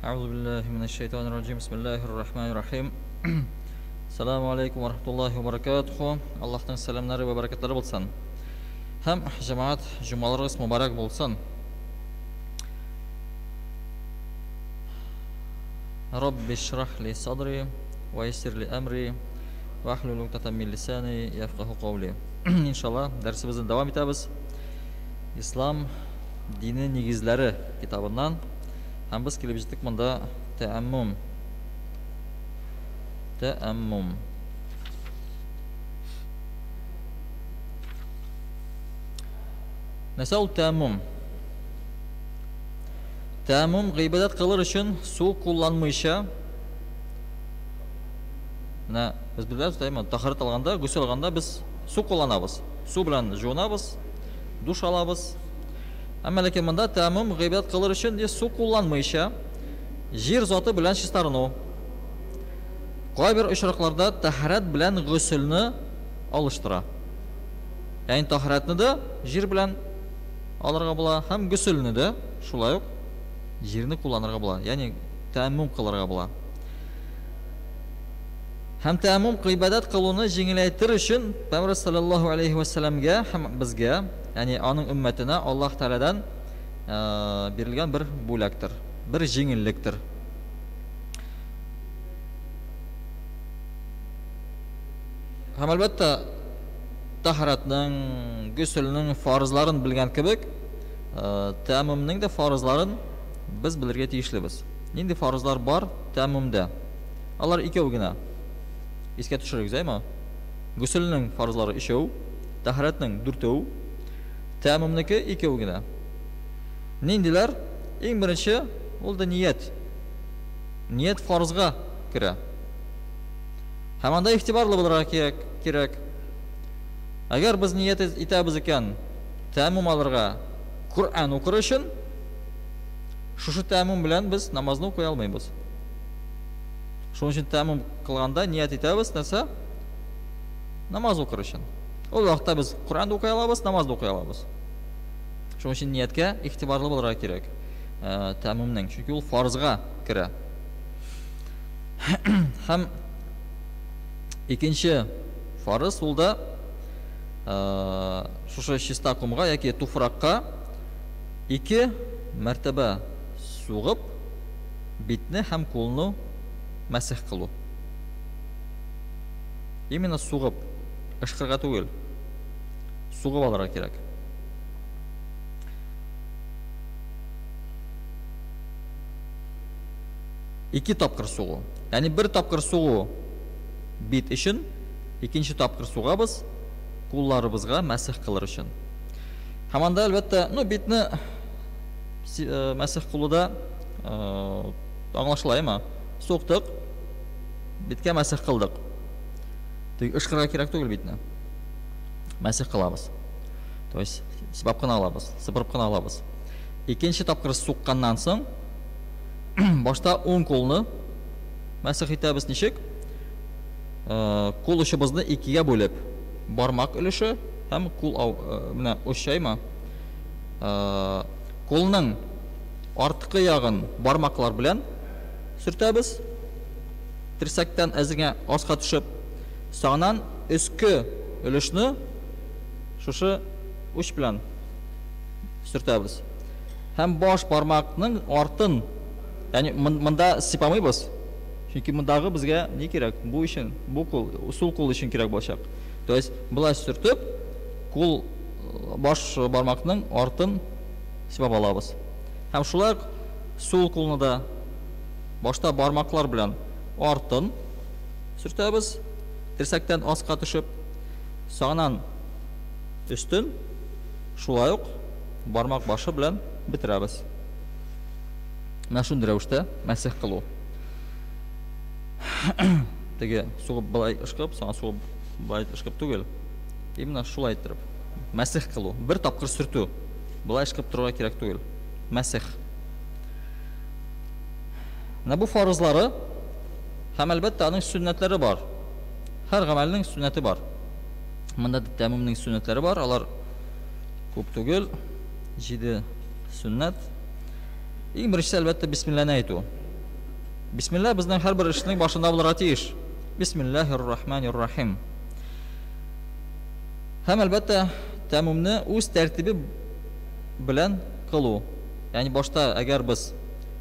أعوذ بالله من الشيطان الرجيم بسم الله الرحمن الرحيم Assalamu алейкум ва рахматуллахи ва баракатуху. Аллаһның сәламнәре вә бәрәкәтләре булсын. Һәм җәмәгать җомгаларыгыз мөбарәк булсын. Рабби шрах ли садри ва яссир ли әмри ва ахлул угдатан мин лисани яфкаху каули. Иншалла, дәресебезне дәвам итәбез. Ислам дине нигезләре китабыннан һәм без килеп җиттек монда тәәммум. Тәәммум. Нәрсә ул тәәммум? Тәәммум гыйбадәт кылыр өчен су кулланмыйча, менә без беләбез, дәйме, тахарат алганда, гөсел алганда без су кулланабыз. Су белән жуынабыз, душ алабыз. Әмма ләкин монда тәәммум гыйбадәт кылыр өчен ди су кулланмыйча җир заты белән чистарыну. Кайбер очракларда тәһарәт белән гөселне алыштыра. Ягъни тәһарәтне дә җир белән алырга була һәм гөселне дә шулай ук җирне кулланырга була. Ягъни тәәммум кылырга була. Һәм тәәммум гыйбадәт кылуны җиңеләйтер өчен Пәйгамбәр саллаллаһу алейһи вә сәлләмгә һәм безгә, ягъни аның өммәтенә Аллаһ Тәгаләдән бирелгән бер бүләктер, бер җиңеллектер. Һәм әлбәттә, тәһарәтнең, гөселнең фарызларын белгән кебек, тәәммумнең дә фарызларын без белергә тиешлебез. Нинди фарызлар бар тәәммумдә? Алар икәү генә. Искә төшерегез, әйме? Гөселнең фарызлары өчәү, тәһарәтнең дүртәү, тәәммумнеке икәү генә. Ниндиләр? Иң беренче, ул да ният. Ният фарызга керә. Һәм анда игътибарлы булырга кирәк, кирәк. Әгәр без ният итәбез икән, тәәммум алырга Коръән укыр өчен, шушы тәәммум белән без намазны укый алмыйбыз. Шуның өчен тәәммум кылганда ният итәбез нәрсә? Намаз укыр өчен. Ул вакытта без Коръән дә укый алабыз, намаз да укый алабыз. Шуның өчен нияткә игътибарлы булырга кирәк. Тәәммумның, чөнки ул фарызга керә. Һәм икенче фарыз ул да шушы чиста комга яки туфракка ике мәртәбә сугып битне һәм кулны мәсех кылу. Именно сугып, ышкырга түгел, сугып алырга кирәк. Ике тапкыр сугу. Ягъни бер тапкыр сугу бит өчен, икенче тапкыр сугабыз кулларыбызга мәсех кылыр өчен. Һәм анда, әлбәттә, ну, битне э, мәсех кылуда э, аңлашыла, әмма суктык, биткә мәсех кылдык. Тик ышкырга кирәк түгел битне. Мәсех кылабыз. То есть сыпап кына алабыз, сыпырып кына алабыз. Икенче тапкыр сукканнан соң башта уң кулны мәсех итәбез ничек? Э, кул очыбызны икегә бүлеп, бармак өлеше һәм кул ау, э, менә очайма. Э, кулның арткы ягын бармаклар белән сөртәбез. Терсәктән әзергә аска төшеп, соңыннан өске өлешне шушы уч белән сөртәбез. Һәм баш бармакның артын, ягъни монда сыйпамыйбыз, чөнки мондагы безгә ни кирәк? Бу өчен, бу кул, сул кул өчен кирәк булачак. То есть болай сөртеп, кул баш бармакның артын сыйпап алабыз. Һәм шулай ук сул кулны да башта бармаклар белән артын сөртәбез, терсәктән аска төшеп, соңыннан өстен шулай ук бармак башы белән бетерәбез. Менә шундый рәвештә мәсех кылу. Теге сугып былай ышкып, соңа сугып былай ышкып түгел. Именно шулай иттереп. Мәсех кылу. Бер тапкыр сөртү. Былай ышкып торырга кирәк түгел. Мәсех. Менә бу фарызлары һәм әлбәттә аның сөннәтләре бар. Һәр гамәлнең сөннәте бар. Монда да тәмумның сөннәтләре бар, алар күп түгел, 7 сөннәт. Иң беренчесе, әлбәттә, бисмилләне әйтү. Бисмилла безнең һәрбер эшнең башында булырга тиеш. Бисмиллаһир-рахманир-рахим. Һәм әлбәттә, тәмумны үз тәртибе белән кылу. Ягъни башта әгәр без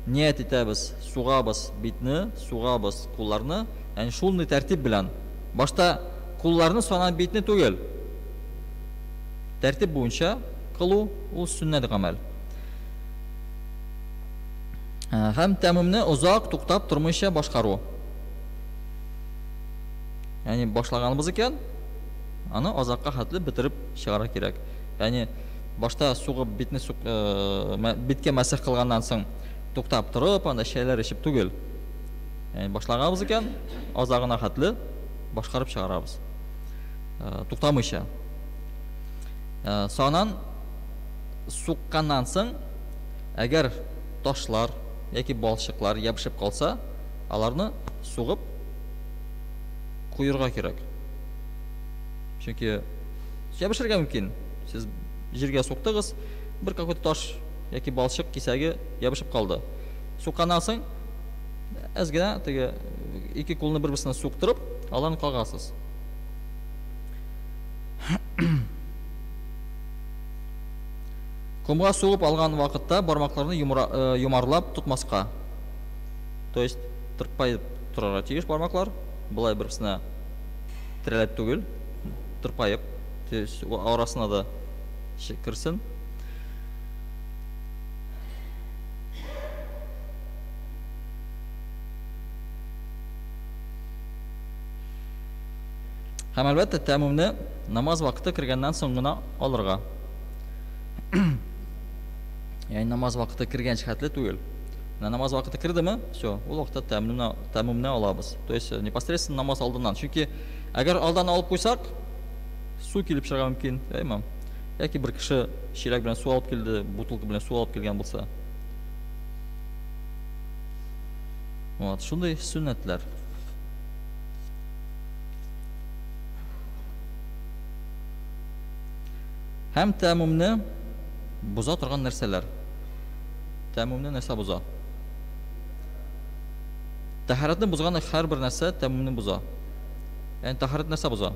ният итәбез, сугабыз битне, сугабыз кулларны, ягъни шундый тәртип белән. Башта кулларны санап битне түгел. Тәртип буенча кылу ул сөннәт гамәл. Һәм тәмумны озак туктап тормыйча башкару. Ягъни башлаганбыз икән, аны азакка хәтле бетереп чыгарга кирәк. Ягъни башта сугып битне сук, биткә мәсех кылганнан соң туктап торып, анда чәйләр эчеп түгел. Ягъни башлаганбыз икән, азагына хәтле башкарып чыгарабыз. Туктамыйча. Санан сукканнан соң, әгәр ташлар яки балчыклар ябышып калса, аларны сугып куерга кирәк. Чөнки ябышырга мөмкин. Сез җиргә суктыгыз, бер какой-то таш яки балчык кисәге ябышып калды. Сукканнан соң әз генә теге ике кулны бер-берсенә суктырып, аларны кагасыз. Комга сугып алган вакытта бармакларны йомарлап тотмаска. То есть тырпаеп торырга тиеш бармаклар, болай бер-берсенә терәлеп түгел, тырпаеп, то есть арасына да керсен. Һәм әлбәттә тәмумны намаз вакыты кергәннән соң гына алырга. Ягъни намаз вакыты кергәнче хәтле түгел. Менә намаз вакыты кердеме, все, ул вакытта тәмумны, тәмумны алабыз. То есть непосредственно намаз алдыннан. Чөнки әгәр алдан алып куйсак, су килеп чыгарга мөмкин, әйме? Яки бер кеше чиләк белән су алып килде, бутылка белән су алып килгән булса. Вот, шундый сөннәтләр. Һәм тәмумны боза торган нәрсәләр. Тәмумны нәрсә боза? Тәһарәтне бозган һәрбер нәрсә тәмумны боза. Ягъни тәһарәт нәрсә боза?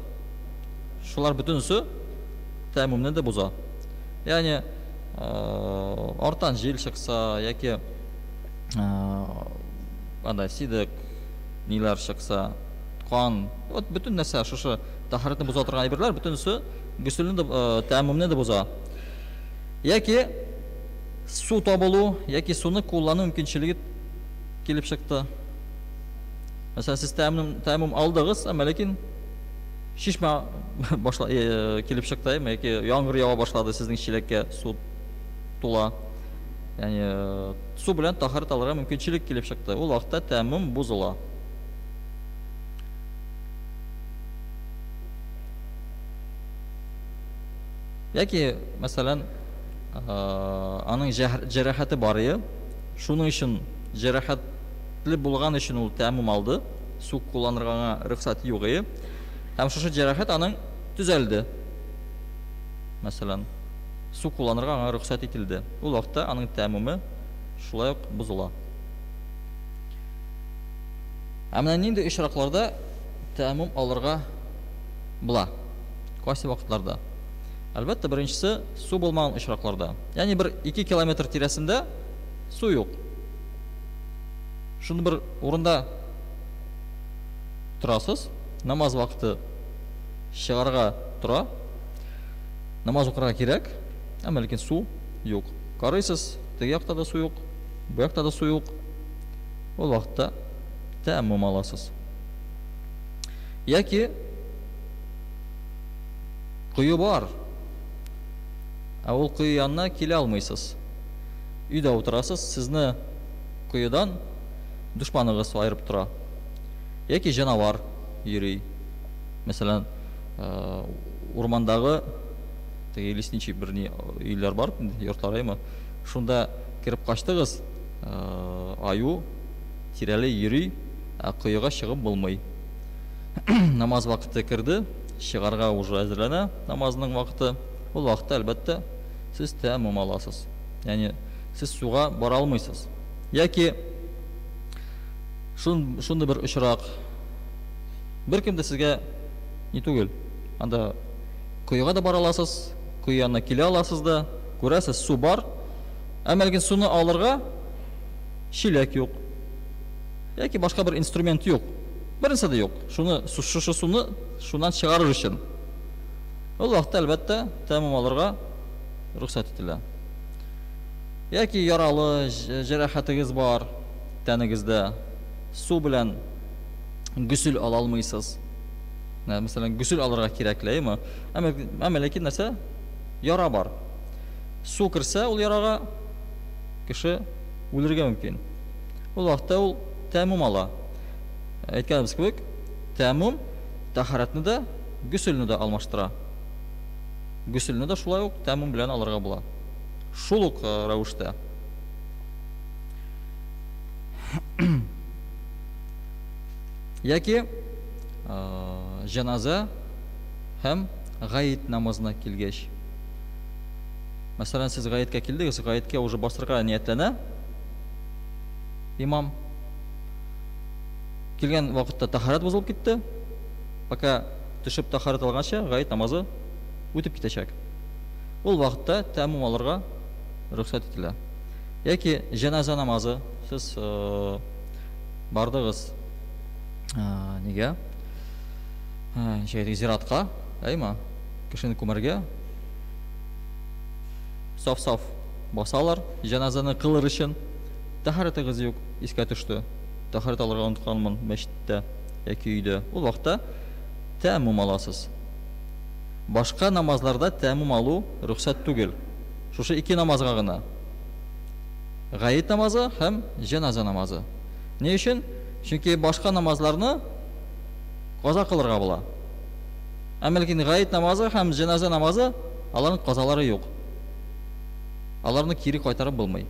Шулар бөтенесе тәмумны да боза. Ягъни арттан җил чыкса яки анда сидек ниләр чыкса, кан, вот бөтен нәрсә шушы тәһарәтне боза торган әйберләр бөтенесе гөселне дә, тәяммумны да боза. Яки су табылу, яки суны куллану мөмкинчелеге килеп чыкты. Мәсәлән, сез тәяммум, тәяммум алдыгыз, әмма ләкин чишмә башла, килеп чыкты, яки яңгыр ява башлады, сезнең чиләккә су тула. Ягъни су белән тәһарәт алырга мөмкинчелек килеп чыкты. Ул вакытта тәяммум бозыла. Яки, мәсәлән, аның җәрәхәте бар иде. Шуның өчен җәрәхәтле булган өчен ул тәяммум алды. Су кулланырга аңа рөхсәт юк иде. Һәм шушы җәрәхәт аның төзәлде. Мәсәлән, су кулланырга аңа рөхсәт ителде. Ул вакытта аның тәяммумы шулай ук бозыла. Ә менә нинди очракларда тәяммум алырга була? Кайсы вакытларда? Әлбәттә, беренчесе су булмаган очракларда. Ягъни бер 2 километр тирәсендә су юк. Шуны бер урында торасыз, намаз вакыты чыгарга тора. Намаз укырга кирәк, әмма ләкин су юк. Карыйсыз, теге якта да су юк, бу якта да су юк. Ул вакытта тәяммум аласыз. Яки кое бар, ә ул кое янына килә алмыйсыз. Өйдә утырасыз, сезне коедан дошманыгыз аерып тора. Яки җанавар йөри. Мәсәлән, урмандагы теге лесничий бер ни өйләр бар, йортлар әйме. Шунда кереп качтыгыз, аю тирәли йөри, ә коега чыгып булмый. Намаз вакыты керде, чыгарга уже әзерләнә намазның вакыты. Ул вакытта, әлбәттә, сез тәяммум аласыз. Ягъни сез суга бара алмыйсыз. Яки шун, шундый бер очрак. Беркем дә сезгә ни түгел. Анда коега да бара аласыз, кое янына килә аласыз да, күрәсез, су бар. Әмма ләкин суны алырга чиләк юк. Яки башка бер инструмент юк. Бернәрсә дә юк. Шуны, шушы суны шуннан чыгарыр өчен. Ул вакытта, әлбәттә, тәмам алырга рөхсәт ителә. Яки яралы, җәрәхәтегез бар тәнегездә, су белән гөсел ала алмыйсыз. Менә, мәсәлән, гөсел алырга кирәк, әйеме? Әмма, әмма ләкин нәрсә? Яра бар. Су керсә ул ярага, кеше үлергә мөмкин. Ул вакытта ул тәмум ала. Әйткәнебез кебек, тәмум тәһарәтне дә, гөселне дә алмаштыра. Гөселне дә шулай ук тәмум белән алырга була. Шул ук рәвештә. Яки җеназа һәм гаит намазына килгәч. Мәсәлән, сез гаеткә килдегез, гаеткә уже басырга ниятләнә имам. Килгән вакытта тәһарәт бозылып китте. Пока төшеп тәһарәт алганча, гаит намазы үтеп китәчәк. Ул вакытта тәмум алырга рөхсәт ителә. Яки җеназа намазы, сез бардыгыз нигә? Ничек әйтик, зиратка, әйме? Кешене күмәргә. Саф-саф басалар, җеназаны кылыр өчен. Тәһарәтегез юк, искә төште. Тәһарәт алырга онытканмын мәчеттә яки өйдә. Ул вакытта тәмум аласыз. Башка намазларда тәмум алу рөхсәт түгел. Шушы ике намазга гына. Гаит намазы һәм җеназа намазы. Ни өчен? Чөнки башка намазларны каза кылырга була. Әмма ләкин гаит намазы һәм җеназа намазы, аларның казалары юк. Аларны кире кайтарып булмый.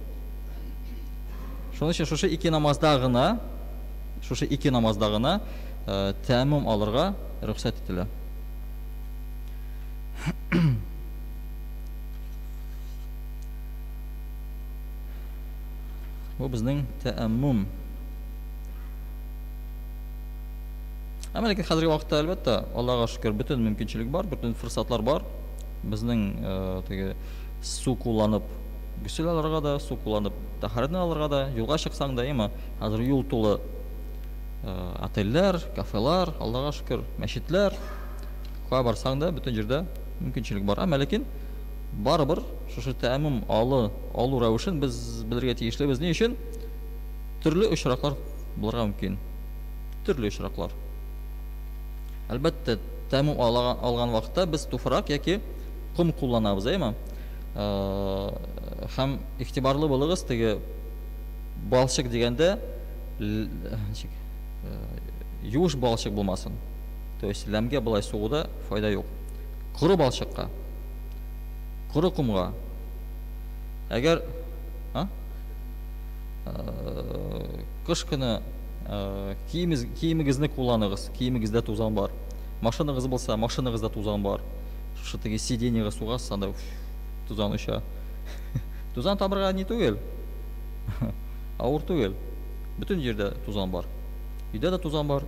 Шуның өчен шушы ике намазда гына, шушы ике намазда гына тәмум алырга рөхсәт ителә. Бу безнең тәәммум. Әмма ләкин хәзерге вакытта, әлбәттә, Аллага шөкер, бөтен мөмкинчелек бар, бөтен форсатлар бар. Безнең теге су кулланып гөсел алырга да, су кулланып тәһарәтне алырга да, юлга чыксаң да, әмма хәзер юл тулы отельләр, кафелар, Аллага шөкер, мәчетләр. Кая барсаң да, бөтен җирдә мөмкинчелек бар. Әмма ләкин барыбер шушы тәәммум алы, алу рәвешен без белергә тиешлебез. Ни өчен? Төрле очраклар булырга мөмкин. Төрле очраклар. Әлбәттә, тәәммум алган вакытта без туфрак яки ком кулланабыз, әйеме? Һәм игътибарлы булыгыз, теге балчык дигәндә, ничек, юеш балчык булмасын. То есть ләмгә болай сугуда файда юк. Коры балчыкка, коры комга. Әгәр, а? Кыш көне киемез, киемегезне кулланыгыз, киемегездә тузан бар. Машинагыз булса, машинагызда тузан бар. Шушы теге сиденьега сугасыз, анда тузан оча. Тузан табырга ни түгел. Авыр түгел. Бөтен җирдә тузан бар. Өйдә дә тузан бар.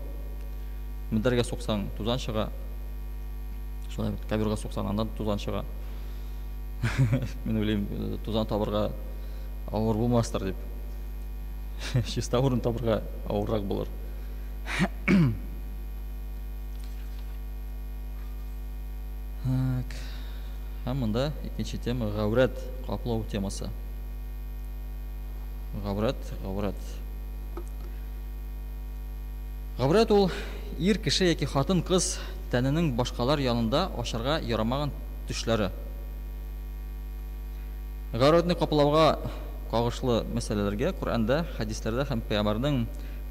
Мендәргә суксаң, тузан чыга. Шулай бит, коверга суксаң, аннан тузан чыга. Мин уйлыйм, тузан табырга авыр булмастыр дип. Чиста урын табырга авыррак булыр. Так. Һәм монда икенче тема гаурәт каплау темасы. Гаурәт, гаурәт. Гаурәт ул ир кеше яки хатын-кыз тәненең башкалар янында ачарга ярамаган төшләре. Гаурәтне каплауга кагышлы мәсьәләләргә Коръәндә, хәдисләрдә һәм пәйгамбәрнең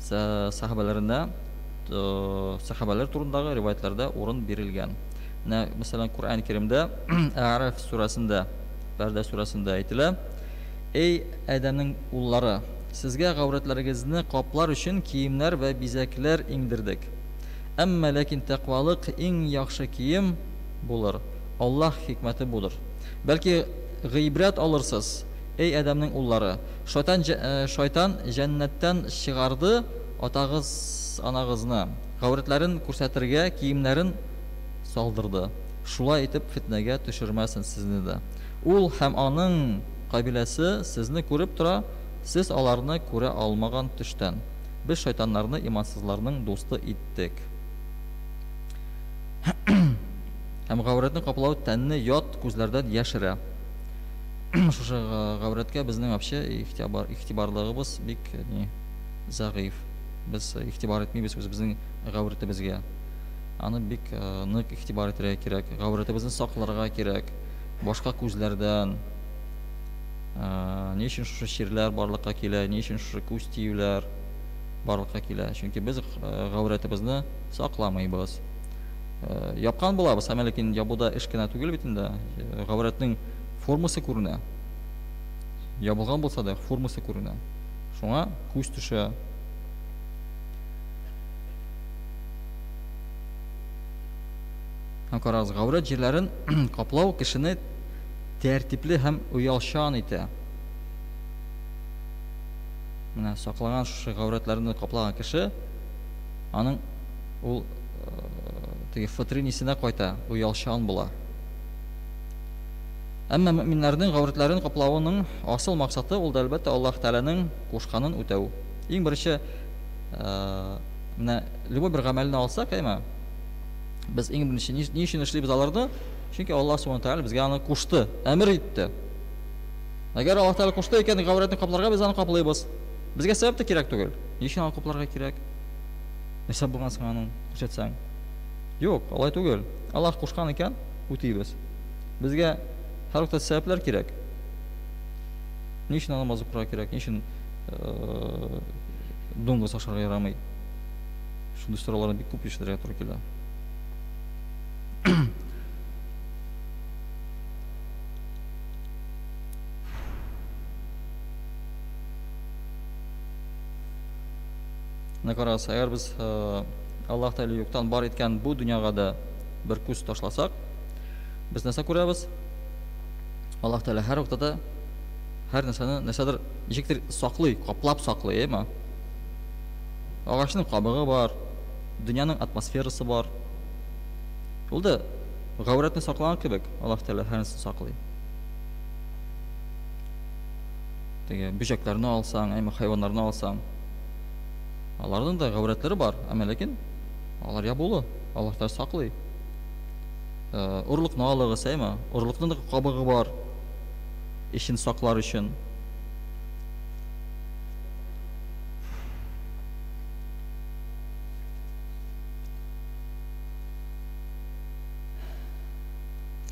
сәхабәләренә сәхабәләр турындагы риваятләрдә урын бирелгән. Менә, мәсәлән, Коръән Кәримдә Әгъраф сүрәсендә, Пәрдә сүрәсендә әйтелә: Эй, Адәмнең уллары, сезгә гаурәтләрегезне каплар өчен киемнәр вә бизәкләр иңдердек. Әмма ләкин тәкъвалык иң яхшы кием булыр. Аллаһ хикмәте будыр. Бәлки гыйбрәт алырсыз, эй адәмнең уллары. Шайтан, шайтан җәннәттән чыгарды атагыз, анагызны. Гаурәтләрен күрсәтергә киемнәрен салдырды. Шулай итеп фетнәгә төшермәсен сезне дә. Ул һәм аның кабиләсе сезне күреп тора, сез аларны күрә алмаган төштән. Без шайтаннарны имансызларның дусты иттек. Һәм гаурәтне каплау тәнне ят күзләрдән яшерә. Шушы гаурәткә безнең вообще игътибар, игътибарлыгыбыз бик ни зәгыйф. Без игътибар итмибез үзебезнең гаурәтебезгә. Аны бик нык игътибар итәргә кирәк. Гаурәтебезне сакларга кирәк. Башка күзләрдән. Ни өчен шушы чирләр барлыкка килә, ни өчен шушы күз тиюләр барлыкка килә? Чөнки без гаурәтебезне сакламыйбыз. Япкан булабыз, әмма ләкин ябуда эш кенә түгел бит инде. Гаурәтнең формасы күренә. Ябылган булса да, формасы күренә. Шуңа күз төшә. Һәм карагыз, гаурәт җирләрен каплау кешене тәртипле һәм оялчан итә. Менә саклаган шушы гаурәтләрне каплаган кеше, аның ул теге фытри нисенә кайта, оялчан була. Әмма мөэминнәрнең гаурәтләрен каплавының асыл максаты ул да әлбәттә Аллаһ Тәгаләнең кушканын үтәү. Иң беренче менә любой бер гамәлне алсак, әйме, без иң беренче ни, ни өчен эшлибез аларны? Чөнки Аллаһ Субхану Тәгалә безгә аны кушты, әмер итте. Әгәр Аллаһ Тәгалә кушты икән, гаурәтне капларга без аны каплыйбыз. Безгә сәбәп тә кирәк түгел. Ни өчен аны капларга кирәк? Нәрсә булган соң аның күрсәтсәң? Юк, алай түгел. Аллаһ кушкан икән, үтибез. Безгә һәрвакытта сәбәпләр кирәк. Ни өчен намаз укырга кирәк? Ни өчен дуңгыз ашарга ярамый? Шундый сорауларны бик күп ишетергә туры килә. Менә карагыз, әгәр без Аллаһ Тәгалә юктан бар иткән бу дөньяга да бер күз ташласак, без нәрсә күрәбез? Аллаһ Тәгалә һәр вакытта да һәр нәрсәне нәрсәдер ничектер саклый, каплап саклый, әйеме? Агачның кабыгы бар, дөньяның атмосферасы бар. Ул да гаурәтне саклаган кебек, Аллаһ Тәгалә һәр нәрсәне саклый. Теге бөҗәкләрне алсаң, әйме хайваннарны алсаң, аларның да гаурәтләре бар, әмма ләкин алар ябулы, Аллаһ Тәгалә саклый. Орлыкны алыгыз, әйме? Орлыкның да кабыгы бар, эчен саклар өчен.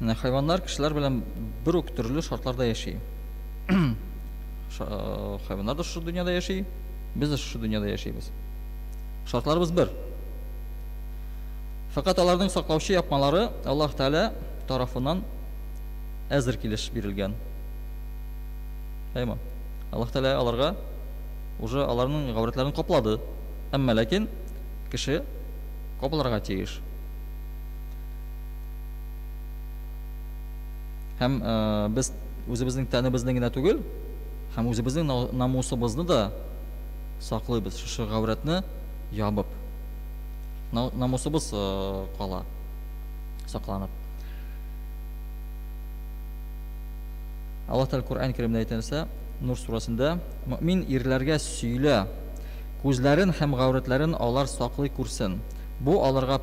Менә хайваннар кешеләр белән бер үк төрле шартларда яши. Хайваннар да шушы дөньяда яши, без дә шушы дөньяда яшибез. Шартларыбыз бер. Фәкать аларның саклаучы япмалары Аллаһ Тәгалә тарафыннан әзер килеш бирелгән. Әйме? Аллаһ Тәгалә аларга уже аларның гаурәтләрен каплады. Әмма ләкин кеше капларга тиеш. Һәм без үзебезнең тәнебезне генә түгел, һәм үзебезнең намусыбызны да саклыйбыз, шушы гаурәтне ябып. Намусыбыз кала, сакланып. Аллаһ Тәгалә Коръән Кәримдә әйтә нәрсә? Нур сүрәсендә, мөмин ирләргә сөйлә, күзләрен һәм гаурәтләрен алар саклый күрсен. Бу аларга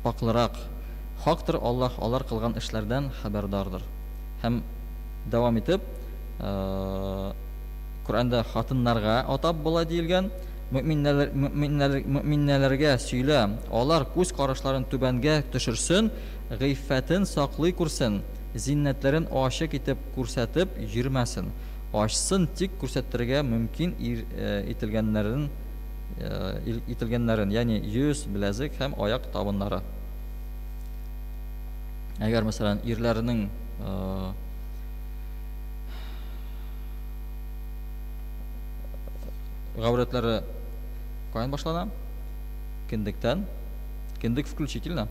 пакълырак. Хактыр, Аллаһ алар кылган эшләрдән хәбәрдардыр. Һәм дәвам итеп, Коръәндә хатыннарга атап болай диелгән, Мөэминнәләр, мөэминнәләр, мөэминнәләргә сөйлә, алар күз карашларын түбәнгә төшерсен, гыйффәтен саклый күрсен, зиннәтләрен ачык итеп күрсәтеп йөрмәсен, ачсын тик күрсәтергә мөмкин ителгәннәрен, ителгәннәрен, ягъни йөз, беләзек һәм аяк табыннары. Әгәр, мәсәлән, ирләрнең гаурәтләре каян башлана? Кендектән, кендек включительно.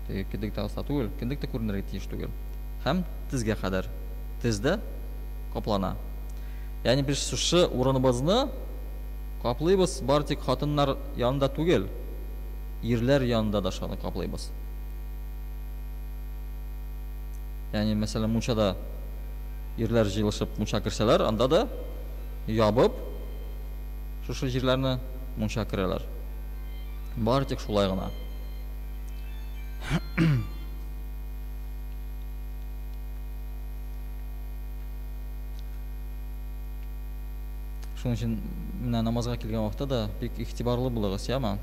Теге кендектән аста түгел, кендек тә күренергә тиеш түгел. Һәм тезгә кадәр. Тез дә каплана. Ягъни без шушы урыныбызны каплыйбыз, бары тик хатыннар янында түгел, ирләр янында да шуны каплыйбыз. Ягъни, мәсәлән, мунчада ирләр җыелышып мунча керсәләр, анда да ябып шушы җирләрне мунча керәләр. Бары тик шулай гына. Шуның өчен менә намазга килгән вакытта да бик игътибарлы булыгыз, яме?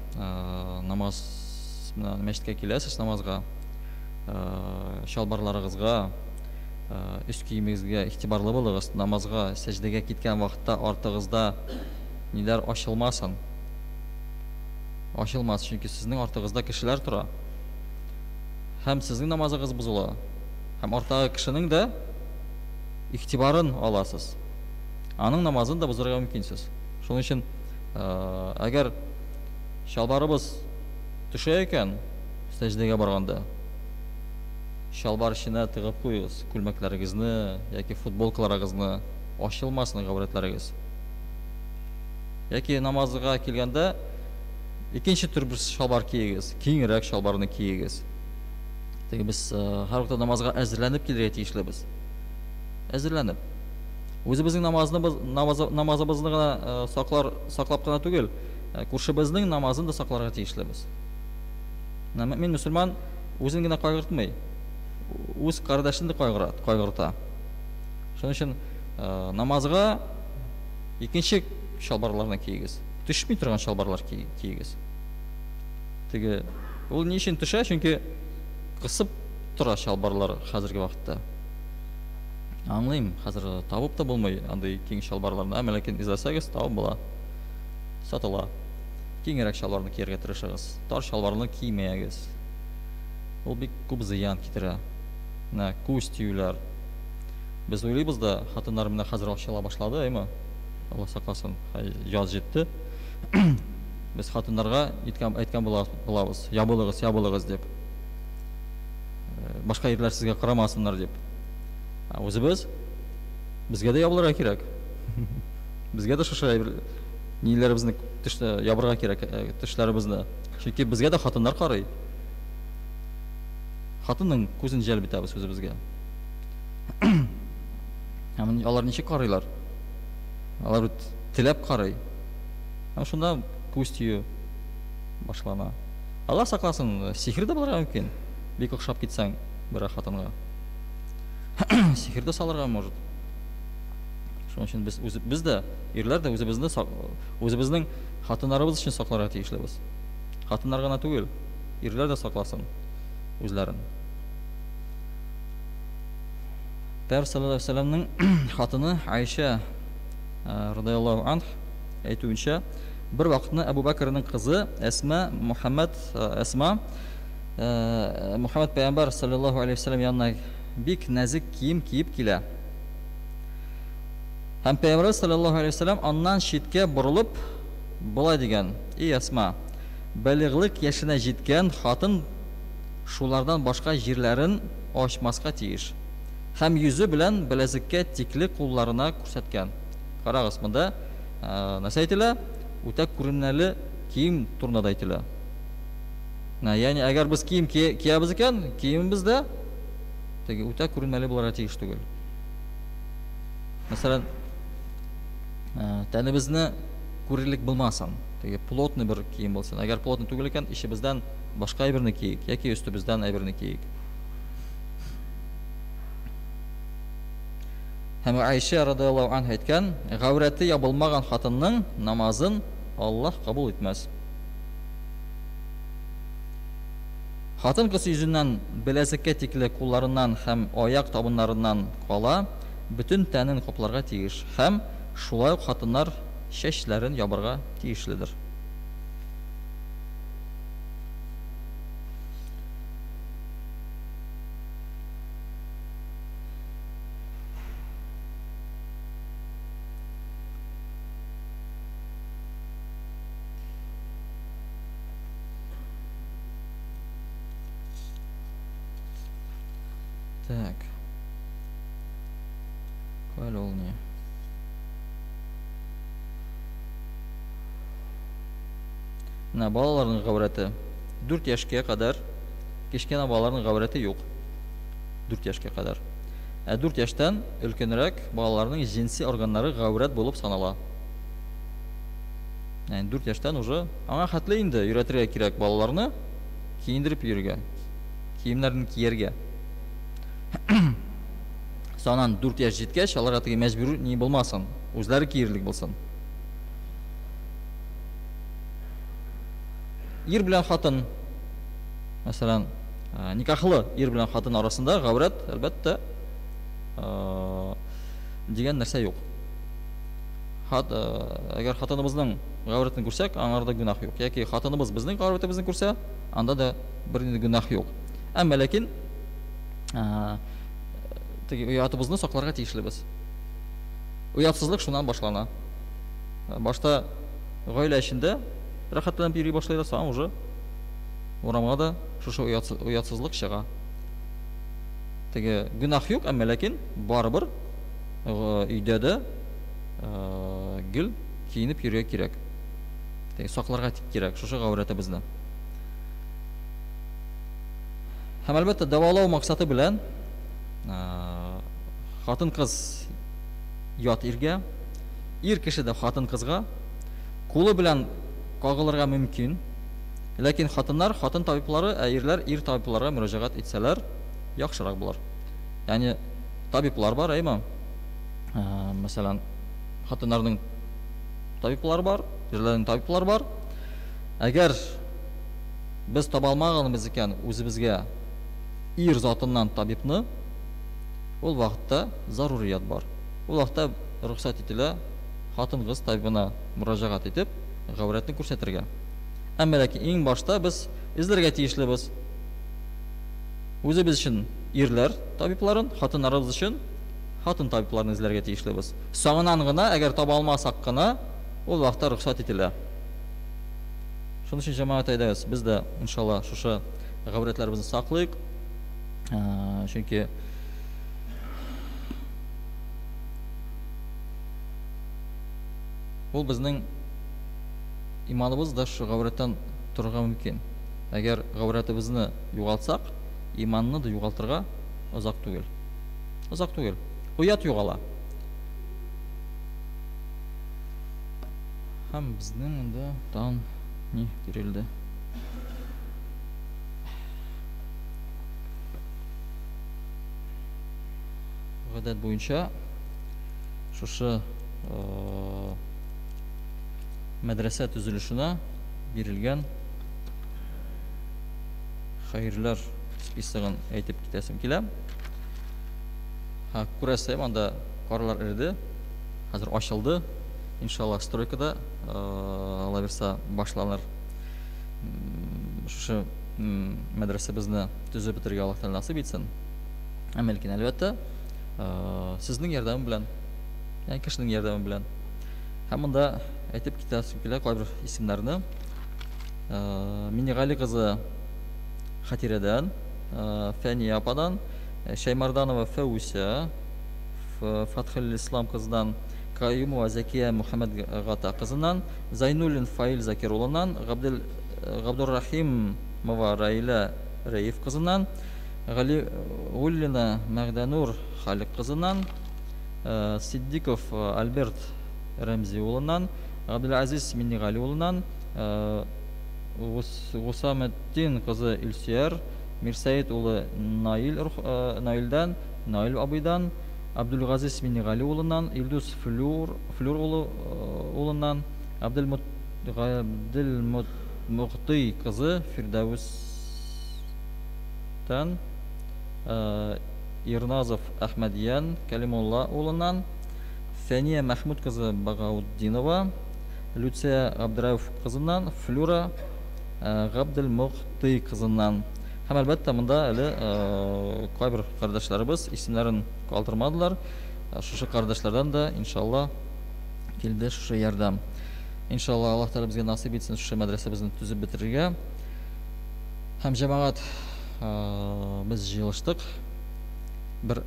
Намаз менә мәчеткә киләсез намазга, чалбарларыгызга, өс киемегезгә игътибарлы булыгыз. Намазга, сәҗдәгә киткән вакытта артыгызда ниләр ачылмасын. Ачылмас, чөнки сезнең артыгызда кешеләр тора. Һәм сезнең намазыгыз бозыла. Һәм арттагы кешенең дә игътибарын аласыз. Аның намазын да бозырга мөмкинсез. Шуның өчен, әгәр чалбарыбыз төшә икән, сәҗдәгә барганда, чалбар эченә тыгып куегыз күлмәкләрегезне яки футболкаларыгызны, ачылмасын гаурәтләрегез. Яки намазга килгәндә икенче төр бер чалбар киегез, киңрәк чалбарны киегез. Теге без һәрвакытта намазга әзерләнеп килергә тиешлебез. Әзерләнеп. Үзебезнең намазны намазыбызны гына саклар, саклап кына түгел, күршебезнең намазын да сакларга тиешлебез. Менә мөэмин мөселман үзен генә кайгыртмый, үз кардәшен дә кайгыра, кайгырта. Шуның өчен намазга икенче чалбарларны киегез. Төшми торган чалбарлар киегез. Теге ул ни өчен төшә? Чөнки кысып тора чалбарлар хәзерге вакытта. Аңлыйм, хәзер табып та булмый андый киң чалбарларны, әмма ләкин эзләсәгез, табып була. Сатыла. Киңрәк чалбарны кияргә тырышыгыз. Тар чалбарны кимәгез. Ул бик күп зыян китерә. Менә күз тиюләр. Без уйлыйбыз да, хатыннар менә хәзер ачыла башлады, әйме? Алла сакласын, яз җитте. Без хатыннарга әйткән, әйткән булабыз, ябылыгыз, ябылыгыз дип. Башка ирләр сезгә карамасыннар дип. Ә үзебез безгә дә ябылырга кирәк. Безгә дә шушы әйбер ниләребезне ябырга кирәк, тешләребезне. Чөнки безгә дә хатыннар карый. Хатынның күзен җәлеп итәбез үзебезгә. Һәм алар ничек карыйлар? Алар бит теләп карый. Һәм шунда күз тию башлана. Алла сакласын, сихер дә булырга мөмкин. Бик охшап китсәң берәр хатынга. Сихер дә салырга может. Шуның өчен без үзе, без дә, ирләр дә үзебезне үзебезнең хатыннарыбыз өчен сакларга тиешлебез. Хатыннар гына түгел, ирләр дә сакласын үзләрен. Пәйгамбәр саллаллаһу алейһи вәсәлләмнең хатыны Айша радияллаһу анх әйтүенчә, бер вакытны Әбу Бәкрнең кызы Әсма Мухаммад Әсма Мухаммад пәйгамбәр саллаллаһу алейһи вәсәлләм янына бик нәзек кием киеп килә. Һәм пәйгамбәрбез саллаллаһу алейһи вәсәлләм аннан читкә борылып болай дигән: "Ий Әсма, балигълык яшенә җиткән хатын шулардан башка җирләрен ачмаска тиеш." Һәм йөзе белән беләзеккә тикле кулларына күрсәткән. Карагыз, монда нәрсә әйтелә? Үтә күренмәле кием турында да әйтелә. Менә, ягъни әгәр без кием киябез икән, киемебез дә теге үтә күренмәле булырга тиеш түгел. Мәсәлән, тәнебезне күрерлек булмасын. Теге плотный бер кием булсын. Әгәр плотный түгел икән, ичебездән башка әйберне киик яки өстебездән әйберне киик. Һәм Айша радияллаһу анха әйткән, гаурәте ябылмаган хатынның намазын Аллаһ кабул итмәс. Хатын-кыз йөзеннән беләзеккә тикле кулларыннан һәм аяк табыннарыннан кала бөтен тәнен капларга тиеш һәм шулай ук хатыннар чәчләрен ябарга тиешледер. Так. Кайда ул ни? Менә балаларның гаурәте. 4 яшькә кадәр кечкенә балаларның гаурәте юк. 4 яшькә кадәр. Ә 4 яшьтән өлкәнрәк балаларның җенси органнары гаурәт булып санала. Ягъни 4 яшьтән уже аңа хәтле инде өйрәтергә кирәк балаларны киендереп йөрергә, киемнәрен кияргә. Санан 4 яшь җиткәч, аларга теге мәҗбүр ни булмасын, үзләре киерлек булсын. Ир белән хатын, мәсәлән, никахлы ир белән хатын арасында гаурәт, әлбәттә, дигән нәрсә юк. Хат, әгәр хатыныбызның гаурәтен күрсәк, аңарда гөнаһ юк. Яки хатыныбыз безнең гаурәтебезне күрсә, анда да бернинди гөнаһ юк. Әмма ләкин теге оятыбызны сакларга тиешлебез. Оятсызлык шуннан башлана. Башта гаилә эчендә рәхәтләнеп йөри башлыйлар, соң уже урамга да шушы оятсызлык чыга. Теге гөнаһ юк, әмма ләкин барыбер өйдә дә гел киенеп йөрергә кирәк. Теге сакларга кирәк шушы гаурәтебезне. Һәм әлбәттә дәвалау максаты белән хатын-кыз ят иргә, ир кеше дә хатын-кызга кулы белән кагылырга мөмкин. Ләкин хатыннар хатын табиблары, ә ирләр ир табибларга мөрәҗәгать итсәләр, яхшырак булыр. Ягъни табиблар бар, әйме? Мәсәлән, хатыннарның табиблары бар, ирләрнең табиблары бар. Әгәр без таба алмаганбыз икән үзебезгә ир затыннан табибны, ул вакытта зарурият бар. Ул вакытта рөхсәт ителә хатын-кыз табибына мөрәҗәгать итеп, гаурәтне күрсәтергә. Әмма ләкин иң башта без эзләргә тиешлебез. Үзебез өчен ирләр табибларын, хатыннарыбыз өчен хатын табибларын эзләргә тиешлебез. Соңыннан гына, әгәр таба алмасак кына, ул вакытта рөхсәт ителә. Шуның өчен җәмәгать әйдәгез, без дә, иншалла, шушы гаурәтләребезне саклыйк. Чөнки ул безнең иманыбыз да шушы гаурәттән торырга мөмкин. Әгәр гаурәтебезне югалтсак, иманны да югалтырга озак түгел. Озак түгел. Оят югала. Һәм безнең инде тагын ни бирелде? Гадәт буенча шушы мәдрәсә төзелешенә бирелгән хәерләр списогын әйтеп китәсем килә. Һә, күрәсез, анда карлар эреде, хәзер ачылды. Иншалла, стройкада Алла бирса башланыр. Шушы мәдрәсәбезне төзеп бетерергә Аллаһ Тәгалә насыйп итсен. Әмма ләкин, әлбәттә, сезнең ярдәм белән, ягъни кешенең ярдәме белән. Һәм монда әйтеп китәсем килә кайбер исемнәрне. Миннегали кызы Хатирәдән, Фәния ападан, Шәймарданова Фәүсә, Фатхелислам кыздан, Каюмова Зәкия Мөхәммәтгата кызыннан, Зайнуллин Фаил Закир улыннан, Габдел Габдуррахимова Раилә Рәиф кызыннан, Галиуллина Мәгъдәнур Халик кызыннан, Сиддиков Альберт Рәмзи улыннан, Габделазиз Миннегали улыннан, Гусаметдин кызы Илсөяр, Мирсәет улы Наил Наилдән, Наил абыйдан, Абдулгазиз Миннегали улыннан, Илдус Флюр Флюр улы улыннан, Абделмот Габделмогтый кызы Фирдәвестән, Ирназов Әхмәдиян Кәлимулла улыннан, Фәния Мәхмүт кызы Багаутдинова, Люция Габдрәүф кызыннан, Флюра Габделмогтый кызыннан. Һәм әлбәттә, монда әле кайбер кардәшләребез исемнәрен калдырмадылар. Шушы кардәшләрдән дә, иншалла, килде шушы ярдәм. Иншалла, Аллаһ Тәгалә безгә насыйп итсен шушы мәдрәсәбезне төзеп бетерергә. Һәм җәмәгать, без җыелыштык. Бер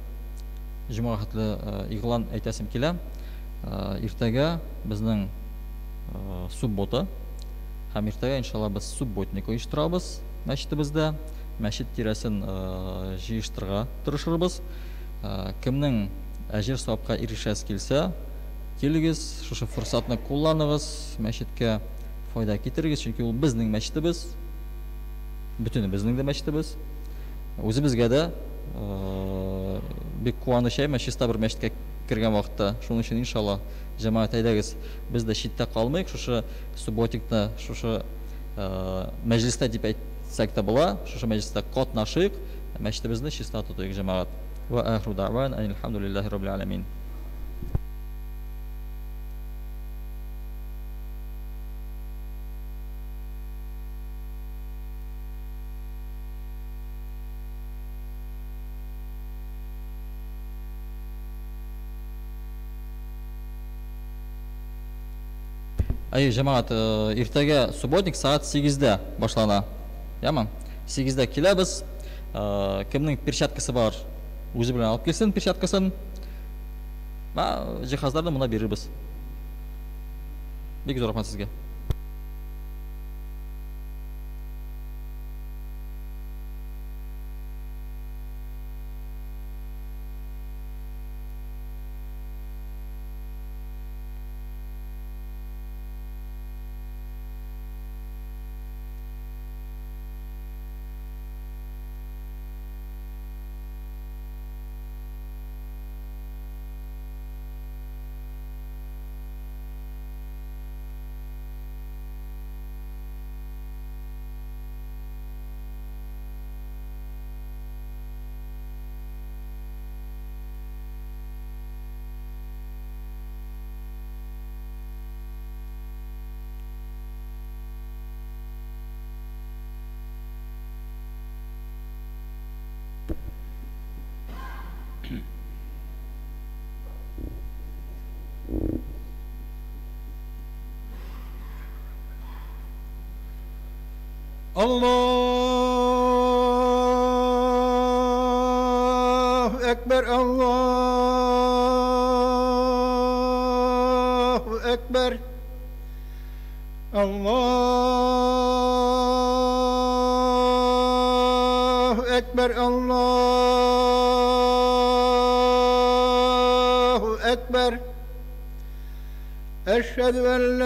җомга хәтле игълан әйтәсем килә. Иртәгә безнең суббота. Һәм иртәгә, иншалла, без субботник оештырабыз мәчетебездә. Мәчет тирәсен җыештырырга тырышырбыз. Кемнең әҗер савапка ирешәсе килсә, килегез, шушы форсатны кулланыгыз, мәчеткә файда китерегез, чөнки ул безнең мәчетебез, бөтенебезнең дә мәчетебез. Үзебезгә дә бик куаныч әйме, чиста бер мәчеткә кергән вакытта. Шуның өчен, иншалла, җәмәгать, әйдәгез, без дә читтә калмыйк, шушы субботникны, шушы мәҗлестә дип әйтсәк тә була, шушы мәҗлестә катнашыйк, мәчетебезне чиста тотыйк, җәмәгать. Вә ахиру дәгъван әнилхәмдүлилләһи раббил галәмин. Әйе, җәмәгать, иртәгә субботник сәгать 8-дә башлана. Яме? 8-дә киләбез. Кемнең перчаткасы бар, үзе белән алып килсен перчаткасын. Җиһазларны монда бирербез. Бик зур рәхмәт сезгә. Allahu Ekber, Allahu Ekber. Allahu Ekber, Allahu Ekber. Eşhedü en la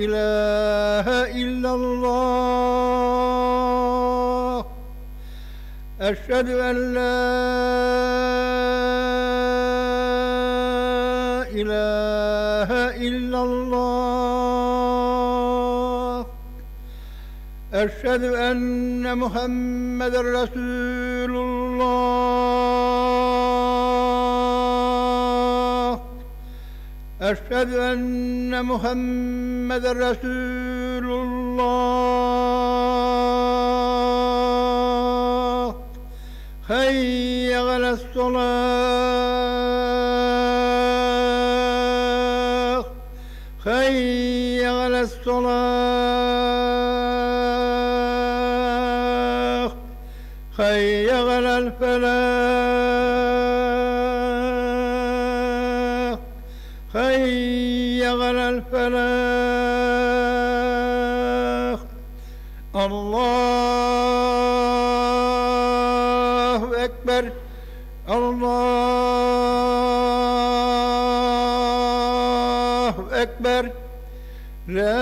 ilahe illallah. Eşhedü en la ilahe illallah. Eşhedü enne Muhammeden Resulullah. Eşhedü enne Muhammeden Resulullah. Hayye alel-salah. Hayye alel-salah. Hayye alel-felah. Hayye alel-felah. Allahu Ekber. Allahu Ekber. La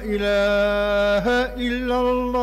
ilahe illallah.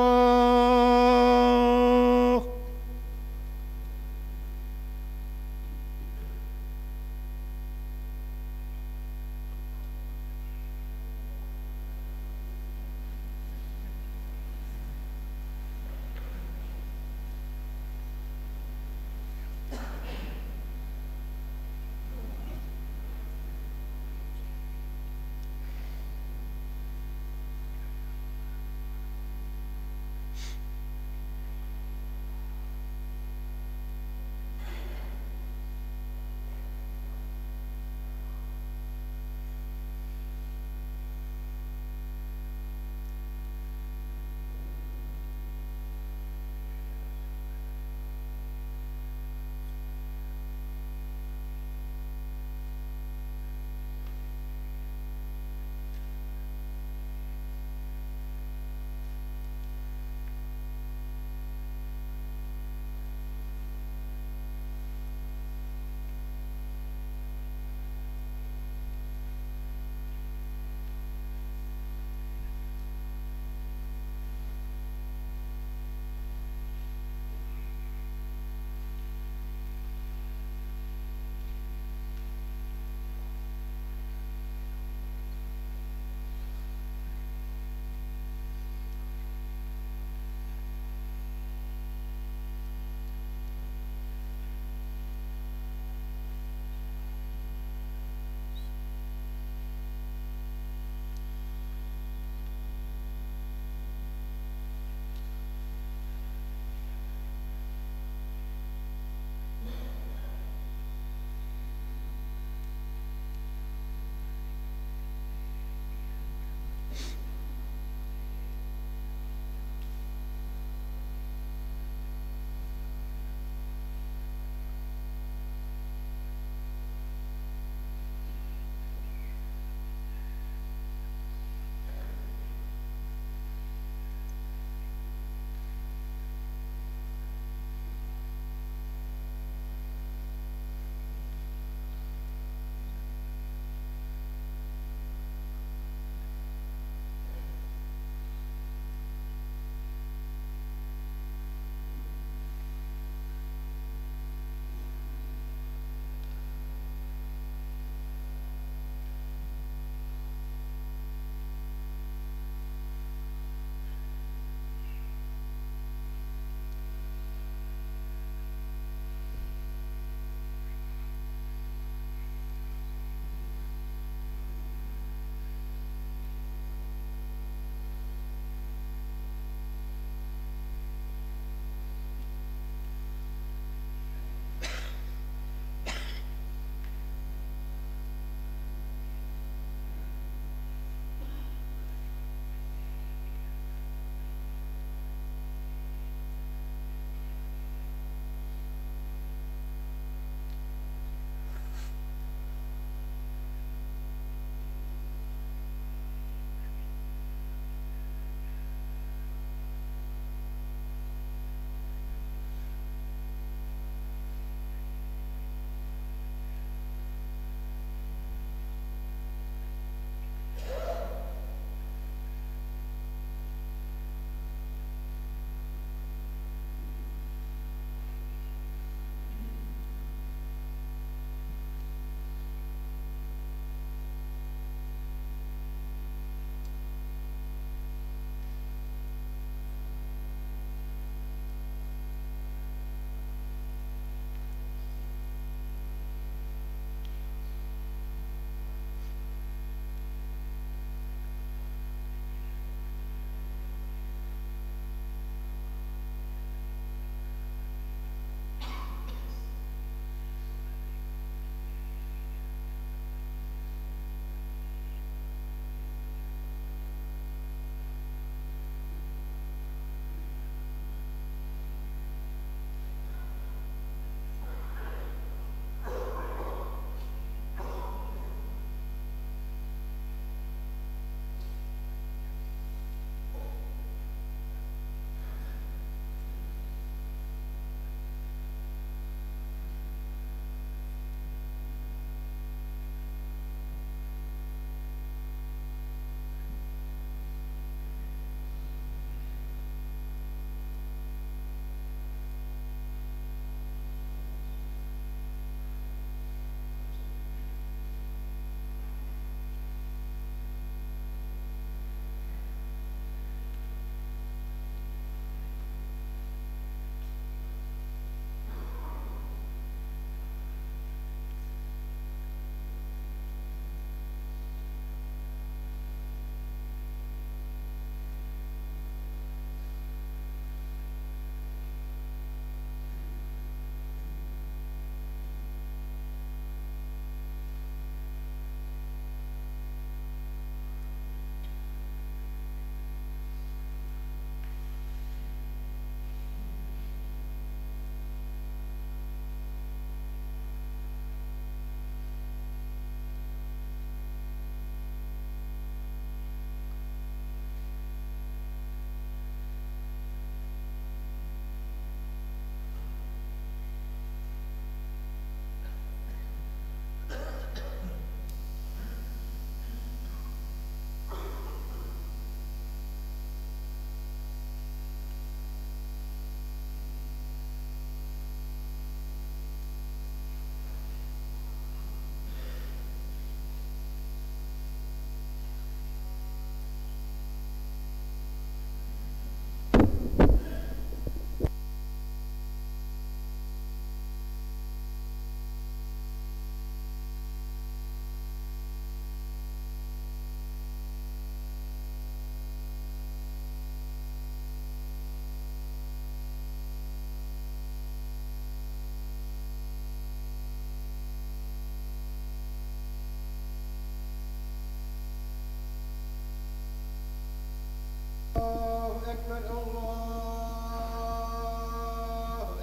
Әкбәр, Аллаһу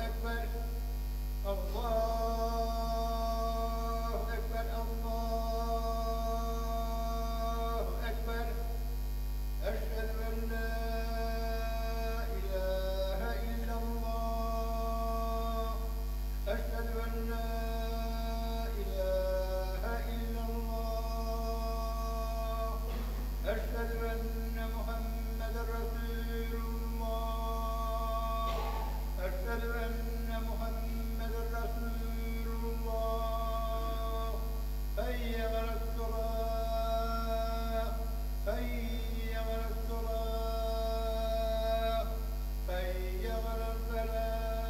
Әкбәр, Аллаһу Әкбәр, Аллаһу Әкбәр. Әшһәдү ән ла илаһа илляллаһ. Әшһәдү ән ла илаһа илляллаһ. Әшһәдү әннә Мухәммәдәр Рәсүлуллаһ. Әшһәдү әннә Мухәммәдәр Рәсүлуллаһ. Хәйя галәс-салаһ. Хәйя галәс-салаһ. Хәйя галәл-фәлах.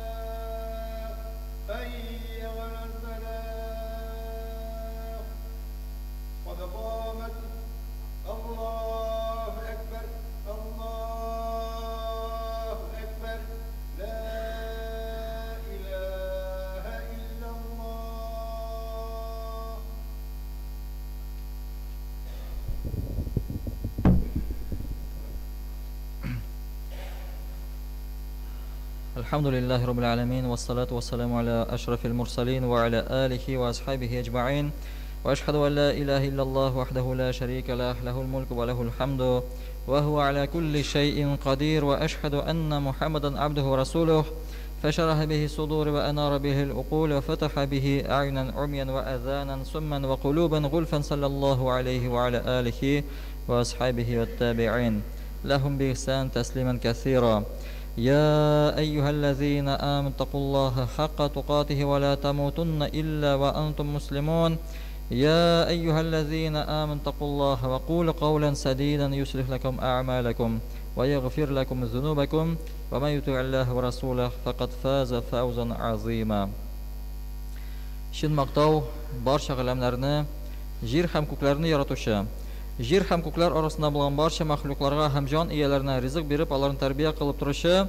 Хәйя галәл-фәлах. Кад камат. Аллаһу әкбәр. Аллаһу әкбәр. Ла илаһа илляллаһ. الحمد لله رب العالمين والصلاة والسلام على أشرف المرسلين وعلى آله وأصحابه أجمعين وأشهد أن لا إله إلا الله وحده لا شريك له له الملك وله الحمد وهو على كل شيء قدير وأشهد أن محمدا عبده ورسوله فشرح به الصدور وأنار به العقول وفتح به أعينا عميا وأذانا صما وقلوبا غلفا صلى الله عليه وعلى آله وأصحابه والتابعين لهم بإحسان تسليما كثيرا يا أيها الذين آمنوا اتقوا الله حق تقاته ولا تموتن إلا وأنتم مسلمون يا أيها الذين آمنوا اتقوا الله وقولوا قولا سديدا يصلح لكم أعمالكم ويغفر لكم ذنوبكم ومن يطع الله ورسوله فقد فاز فوزا عظيما Чын мактау барча галәмнәрне, җир һәм күкләрне яратучы, җир һәм күкләр арасында булган барча мәхлукларга һәм җан ияләренә ризык биреп аларны тәрбия кылып торучы,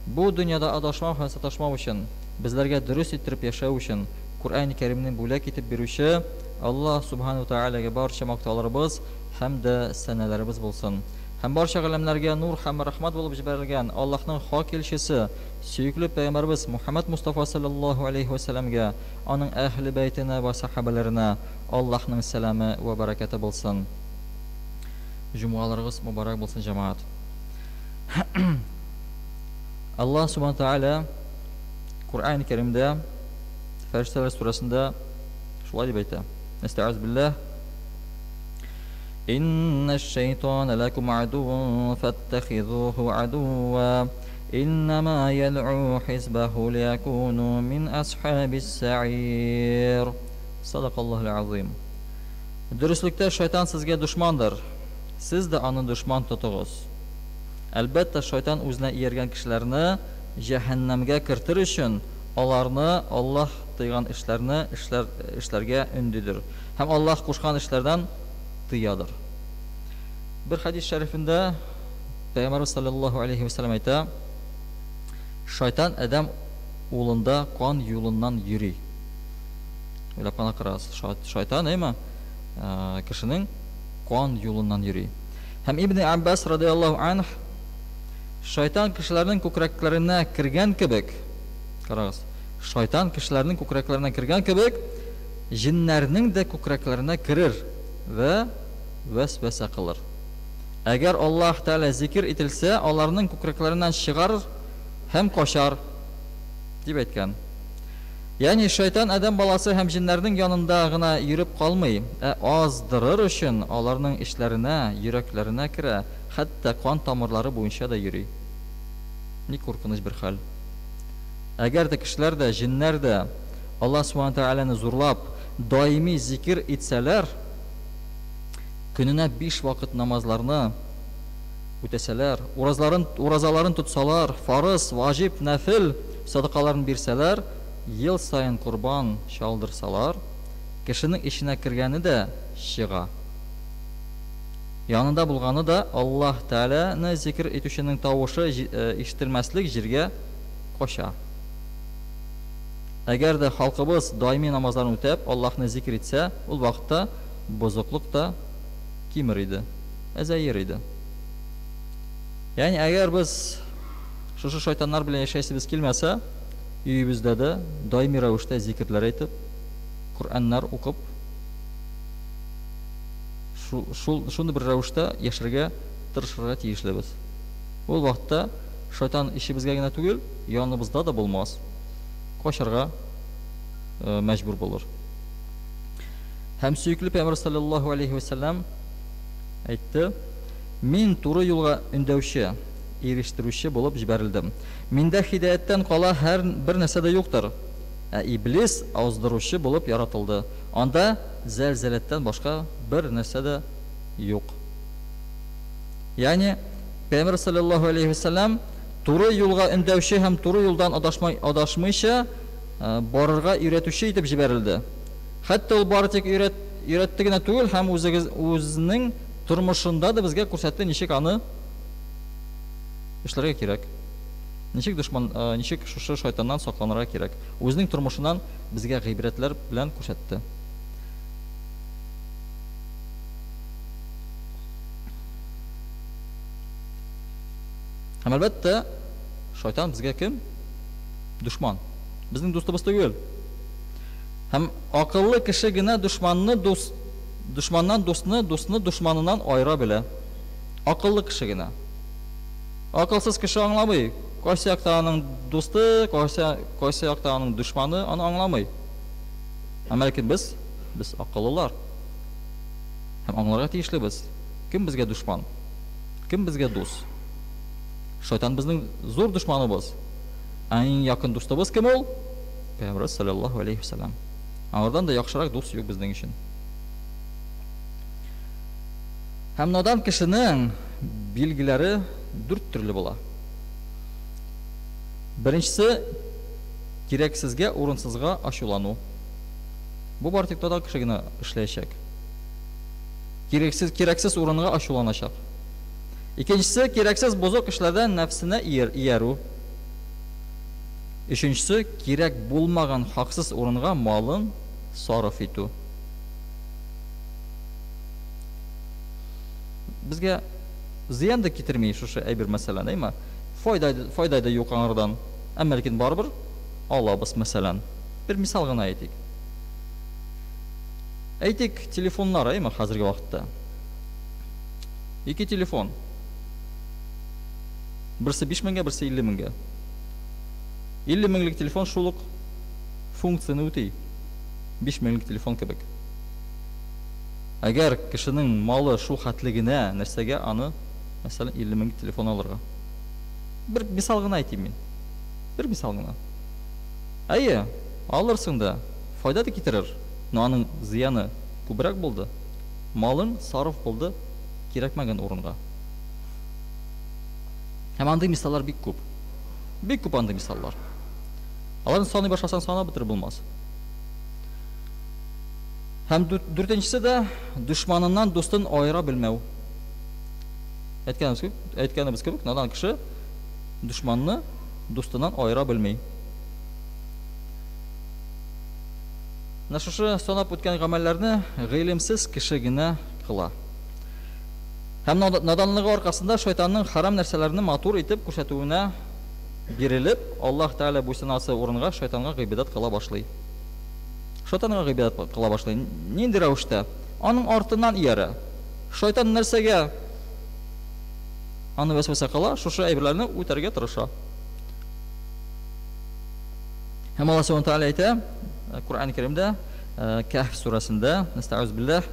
бу дөньяда адашмау һәм саташмау өчен, безләргә дөрес иттереп яшәү өчен Коръән Кәримне бүләк итеп бирүче Аллаһ Субхану Тәгаләгә барча мактауларыбыз һәм дә сәнәләребез булсын. Һәм барча галәмнәргә нур һәм рәхмәт булып җибәрелгән Аллаһның хак илчесе, сөекле пәйгамбәребез Мухаммад Мустафа саллаллаһу алейһи вә сәлләмгә, аның әһле бәйтенә вә сәхабәләренә Аллаһның сәламе вә бәрәкәте булсын. Җомгаларыгыз мөбарәк булсын, җәмәгать. Аллаһ Субхану Тәгалә Коръән Кәримдә Фәрештәләр сүрәсендә шулай дип әйтә. Нәстәгаз билләһ. Инна шайтана лакум адуун фаттахизуху адуа. Иннама яд'у хизбаху лиякуну мин асхабис саир. Садакаллахул азим. Дөреслектә шайтан сезгә дошмандыр. Сез дә аны дошман тотыгыз. Әлбәттә, шайтан үзенә ияргән кешеләрне җәһәннәмгә кертер өчен аларны Аллаһ тыйган эшләрне эшләр, эшләргә өндидер һәм Аллаһ кушкан эшләрдән тыядыр. Бер хәдис шәрифендә Пәйгамбәрбез саллаллаһу алейхи ва сәлләм әйтә, шайтан адәм улында кан юлыннан йөри. Уйлап кына карагыз, шайтан, әйме, кешенең кан юлыннан йөри. Һәм Ибн Аббас радияллаһу анх шайтан кешеләрнең күкрәкләренә кергән кебек, карагыз, шайтан кешеләрнең күкрәкләренә кергән кебек, җеннәрнең дә күкрәкләренә керер вә вәсвәсә кылыр. Әгәр Аллаһ Тәгалә зикер ителсә, аларның күкрәкләреннән чыгар һәм качар, дип әйткән. Ягъни шайтан адәм баласы һәм җеннәрнең янында гына йөреп калмый, ә аздырыр өчен аларның эчләренә, йөрәкләренә керә, хәтта кан тамырлары буенча да йөри. Ни куркыныч бер хәл. Әгәр дә кешеләр дә, җеннәр дә Аллаһ Субхана Тәгаләне зурлап, даими зикер итсәләр, көненә биш вакыт намазларны үтәсәләр, уразларын, уразаларын тотсалар, фарыз, ваҗиб, нәфел садакаларын бирсәләр, ел саен корбан чалдырсалар, кешенең эченә кергәне дә чыга. Янында булганы да Аллаһ Тәгаләне зикер итүченең тавышы ишетелмәслек җиргә кача. Әгәр дә халкыбыз даими намазларын үтәп, Аллаһны зикер итсә, ул вакытта бозыклык та кимер иде, әзәер иде. Ягъни әгәр без шушы шайтаннар белән яшәйсебез килмәсә, өебездә дә даими рәвештә зикерләр әйтеп, Коръәннәр укып, шул шундый бер рәвештә яшәргә тырышырга тиешлебез. Ул вакытта шайтан ишебезгә генә түгел, яныбызда да булмас. Качарга мәҗбүр булыр. Һәм сөекле Пәйгамбәр саллаллаһу алейхи ва сәлләм әйтте: Мин туры юлга өндәүче, ирештерүче булып җибәрелдем. Миндә һидаяттән кала һәр бер нәрсә дә юктыр. Ә Иблис ауздыручы булып яратылды. Анда зәлзәләттән башка бер нәрсә дә юк. Ягъни, Пәйгамбәр салләллаһу алейһи вә сәлләм туры юлга өндәүче һәм туры юлдан адашмай, адашмыйча барырга өйрәтүче итеп җибәрелде. Хәтта ул бары тик өйрәт, өйрәтте генә түгел, һәм үзегез, үзенең тормышында да безгә күрсәтте, ничек аны эшләргә кирәк. Ничек дошман, ничек шушы шайтаннан сакланырга кирәк. Үзенең тормышыннан безгә гыйбрәтләр белән күрсәтте. Һәм әлбәттә, шайтан безгә кем? Дошман. Безнең дустыбыз түгел. Һәм акыллы кеше генә дошманны дус, дошманнан дусны, дусны дошманыннан аера белә. Акыллы кеше генә. Акылсыз кеше аңламый. Кайсы якта аның дусты, кайсы, кайсы якта аның дошманы, аны аңламый. Әмма ләкин без, без акыллылар. Һәм аңларга тиешлебез. Кем безгә дошман? Кем безгә дус? Шайтан безнең зур дошманыбыз. Ә иң якын дустыбыз кем ул? Пәйгамбәрбез саллаллаһу алейхи вәсәлләм. Аңардан да яхшырак дус юк безнең өчен. Һәм надан кешенең билгеләре дүрт төрле була. Беренчесе кирәксезгә, урынсызга ачулану. Бу бары тик надан кеше генә эшләячәк. Кирәксез, кирәксез урынга ачуланачак. Икенчесе кирәксез бозык эшләрдә нәфсенә иярү. Өченчесе кирәк булмаган хаксыз урынга малын сарыф итү. Безгә зыян да китерми шушы әйбер мәсәлән, әйме? Файда, файда да юк аңардан. Әмма ләкин барыбер алабыз, мәсәлән. Бер мисал гына әйтик. Әйтик, телефоннар, әйме, хәзерге вакытта. Ике телефон. Берсе 5 меңгә, берсе 50 меңгә. 50 меңлек телефон шул ук функцияне үти. 5 меңлек телефон кебек. Әгәр кешенең малы шул хәтле генә, нәрсәгә аны, мәсәлән, 50 мең телефон алырга? Бер мисал гына әйтим мин. Бер мисал гына. Әйе, алырсың да, файда да китерер, но аның зыяны күбрәк булды. Малың сарыф булды кирәкмәгән урынга. Һәм андый мисаллар бик күп. Бик күп андый мисаллар. Аларны саный башласаң, санап бетереп булмас. Һәм дүртенчесе дә дошманыннан дустын аера белмәү. Әйткәнебез кебек, әйткәнебез кебек, надан кеше дошманны дустыннан аера белми. Менә шушы санап үткән гамәлләрне гыйлемсез кеше генә кыла. Һәм наданлыгы аркасында шайтанның харам нәрсәләрне матур итеп күрсәтүенә бирелеп, Аллаһ Тәгалә буйсынасы урынга шайтанга гыйбадәт кыла башлый. Шайтанга гыйбадәт кыла башлый. Нинди рәвештә? Аның артыннан иярә. Шайтан нәрсәгә аны вәсвәсә кыла, шушы әйберләрне үтәргә тырыша. Һәм Аллаһ Субхану Тәгалә әйтә, Коръән Кәримдә, Кәһф сүрәсендә, нәстәгыйз билләһ,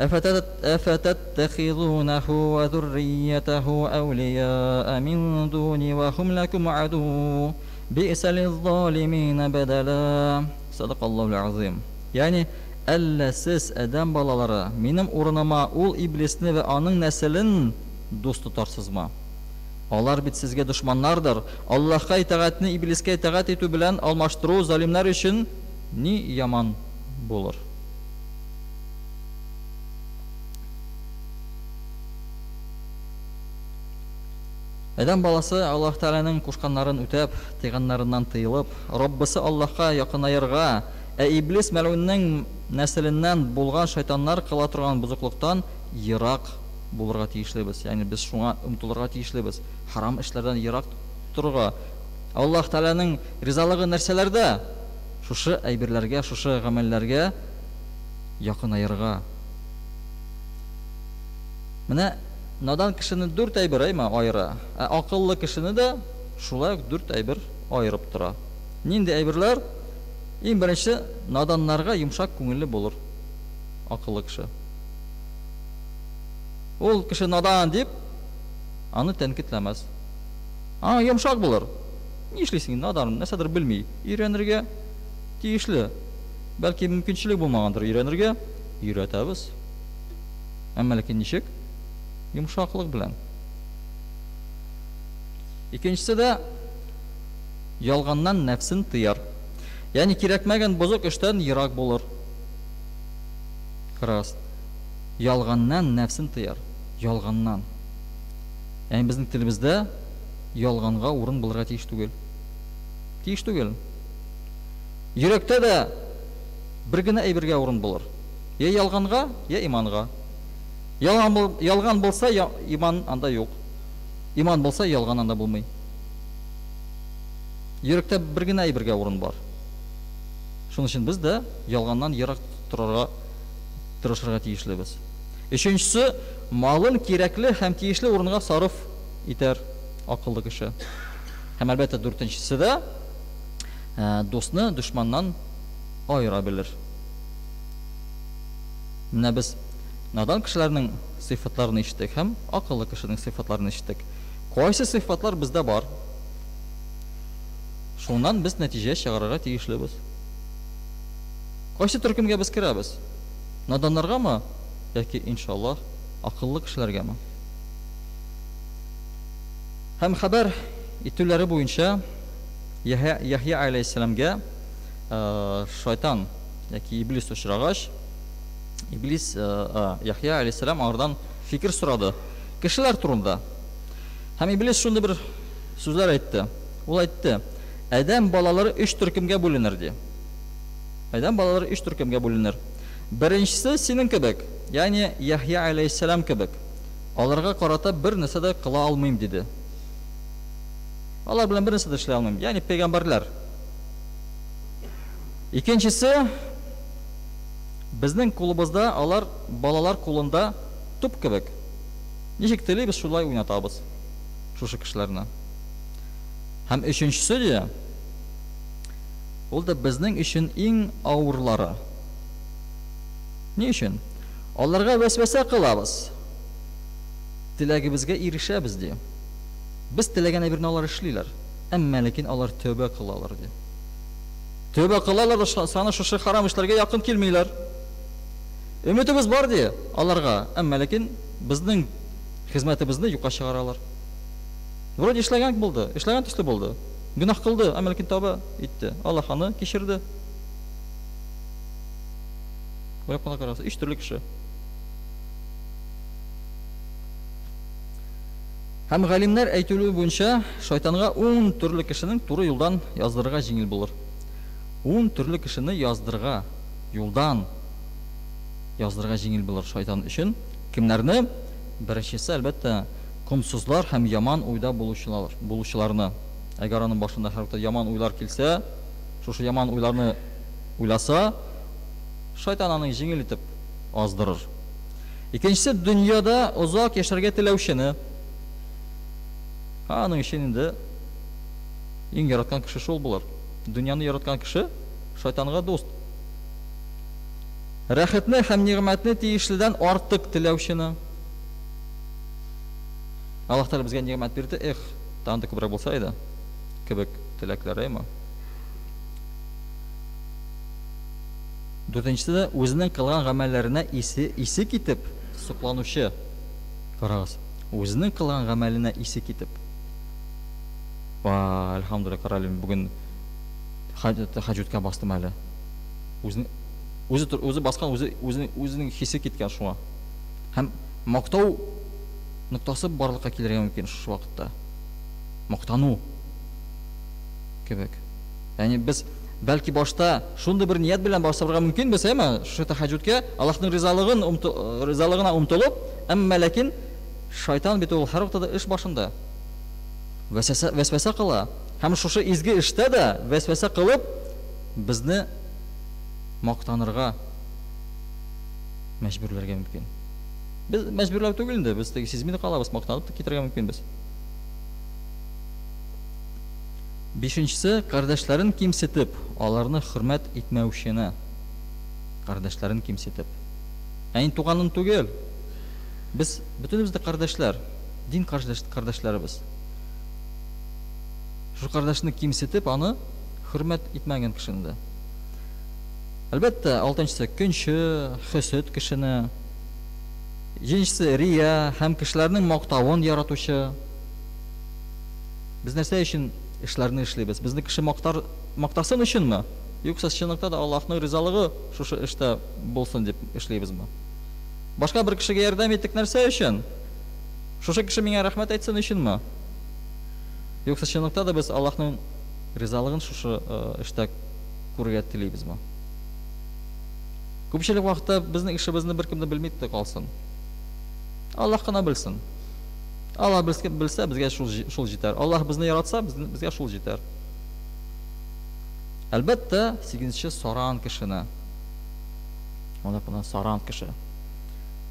Әфәтәттәхизунәһу вә зурриятәһу әүлияә мин дуни вә хум ләкум аду, би'сә лиззалимина бәдәлә. Садакаллаһул азыйм. Ягъни, әллә сез, адәм балалары, минем урыныма ул иблисне вә аның нәселен дус тотарсызмы? Алар бит сезгә дошманнардыр. Аллаһка итагатьне иблискә итагать итү белән алмаштыру залимнәр өчен ни яман булыр? Адәм баласы Аллаһ Тәгаләнең кушканнарын үтәп, тыйганнарыннан тыелып, Раббысы Аллаһка якынаерга, ә Иблис мәлгуньнең нәселеннән булган шайтаннар кыла торган бозыклыктан ерак булырга тиешлебез. Ягъни без шуңа омтылырга тиешлебез. Харам эшләрдән ерак торырга. Аллаһ Тәгаләнең ризалыгы нәрсәләрдә? Шушы әйберләргә, шушы гамәлләргә якынаерга. Менә надан кешене дүрт әйбер әйме аера, ә акыллы кешене дә шулай ук дүрт әйбер аерып тора. Нинди әйберләр? Иң беренче, наданнарга йомшак күңелле булыр акыллы кеше. Ул кеше надан дип, аны тәнкыйтьләмәс. Аңа йомшак булыр. Нишлисең, надан, нәрсәдер белми. Өйрәнергә тиешле. Бәлки мөмкинчелек булмагандыр өйрәнергә, өйрәтәбез. Әмма ләкин ничек? Йомшаклык белән. Икенчесе дә ялганнан нәфсен тыяр. Ягъни кирәкмәгән бозык эштән ерак булыр. Карагыз. Ялганнан нәфсен тыяр. Ялганнан. Ягъни безнең телебездә ялганга урын булырга тиеш түгел. Тиеш түгел. Йөрәктә дә бер генә әйбергә урын булыр. Я ялганга, я иманга. Ялган, бул, ялган булса, я, иман анда юк. Иман булса, ялган анда булмый. Йөрәктә бер генә әйбергә урын бар. Шуның өчен без дә ялганнан ерак торырга тырышырга тиешлебез. Өченчесе, малын кирәкле һәм тиешле урынга сарыф итәр акыллы кеше. Һәм әлбәттә дүртенчесе дә дусны дошманнан аера белер. Менә без надан кешеләрнең сыйфатларын ишеттек һәм акыллы кешенең сыйфатларын ишеттек. Кайсы сыйфатлар бездә бар? Шуннан без нәтиҗә чыгарырга тиешлебез. Кайсы төркемгә без керәбез? Наданнаргамы яки, иншаллаһ, акыллы кешеләргәме? Һәм хәбәр итүләре буенча Яхья, Яхья алейһиссәламгә шайтан яки иблис очрагач, иблис Яхья алейһиссәлам аңардан фикер сорады кешеләр турында. Һәм иблис шундый бер сүзләр әйтте. Ул әйтте, Адәм балалары өч төркемгә бүленер, ди. Адәм балалары өч төркемгә бүленер. Беренчесе синең кебек, ягъни Яхья алейһиссәлам кебек. Аларга карата бер нәрсә дә кыла алмыйм, диде. Алар белән бер нәрсә дә эшли алмыйм, ягъни пәйгамбәрләр. Икенчесе, безнең кулыбызда алар балалар кулында туп кебек. Ничек телибез, шулай уйнатабыз шушы кешеләрне. Һәм өченчесе дә, ул да безнең өчен иң авырлары. Ни өчен? Аларга вәсвәсә кылабыз. Теләгебезгә ирешәбез, ди. Без теләгән әйберне алар эшлиләр. Әмма ләкин алар тәүбә кылалар, ди. Тәүбә кылалар да саны шушы харам эшләргә якын килмиләр. Өметебез бар, ди, аларга, әмма ләкин безнең хезмәтебезне юкка чыгаралар. Вроде эшләгән булды, эшләгән төсле булды. Гөнаһ кылды, әмма ләкин тәүбә итте. Аллаһ аны кичерде. Уйлап кына карагыз, өч төрле кеше. Һәм галимнәр әйтүе буенча, шайтанга ун төрле кешенең туры юлдан яздырырга җиңел булыр. Ун төрле кешене яздырырга, юлдан яздырырга җиңел булыр шайтан өчен. Кемнәрне? Беренчесе, әлбәттә, комсызлар һәм яман уйда булучылар, булучыларны. Әгәр аның башында һәрвакытта яман уйлар килсә, шушы яман уйларны уйласа, шайтан аны җиңел итеп аздырыр. Икенчесе, дөньяда озак яшәргә теләүчене. Аның өчен инде иң яраткан кеше шул булыр. Дөньяны яраткан кеше шайтанга дуст. Рәхәтне һәм нигъмәтне тиешледән артык теләүчене. Аллаһ Тәгалә безгә нигъмәт бирде, эх, тагын да күбрәк булса иде, кебек теләкләр, әйме? Дүртенчесе дә үзенең кылган гамәлләренә исе, исе китеп сокланучы. Карагыз, үзенең кылган гамәленә исе китеп. Ва, әлхәмдүлилләһ, кара әле, мин бүген тәһәҗҗүдкә бастым әле. Үзенең үзе үзе баскан, үзе үзенең үзенең хисе киткән шуңа. Һәм мактау ноктасы барлыкка килергә мөмкин шушы вакытта. Мактану кебек. Ягъни без бәлки башта шундый бер ният белән басырга мөмкинбез, әйме? Шушы тәһәҗҗүдкә Аллаһның ризалыгын ризалыгына омтылып, Әмма ләкин шайтан бит ул һәрвакытта да эш башында. Вәсвәсә, вәсвәсә кыла. Һәм шушы изге эштә дә вәсвәсә кылып, безне мактанырга мәҗбүрләргә мөмкин. Без мәҗбүрләү түгел инде, без теге сизми дә калабыз, мактанып та китәргә мөмкинбез. Бишенчесе, кардәшләрен кимсетеп, аларны хөрмәт итмәүчене. Кардәшләрен кимсетеп. Ә инде туганын түгел. Без бөтенебез дә кардәшләр, дин кардәшләребез. Шул кардәшне кимсетеп, аны хөрмәт итмәгән кешене дә. Әлбәттә, алтынчысы, көнче, хөсет кешене. Җиденчесе, рия һәм кешеләрнең мактавын яратучы. Без нәрсә өчен эшләрне эшлибез? Безне кеше мактар, мактасын өченме? Юкса чынлыкта да Аллаһның ризалыгы шушы эштә булсын дип эшлибезме? Башка бер кешегә ярдәм иттек нәрсә өчен? Шушы кеше миңа рәхмәт әйтсен өченме? Юкса чынлыкта да без Аллаһның ризалыгын шушы эштә күрергә телибезме? Күпчелек вакытта безнең эшебезне беркем дә белми дә калсын. Аллаһ кына белсен. Аллаһ белсә, безгә шул, шул җитәр. Аллаһ безне яратса, безгә шул җитәр. Әлбәттә, сигезенче саран кешене. Ул кына саран кеше.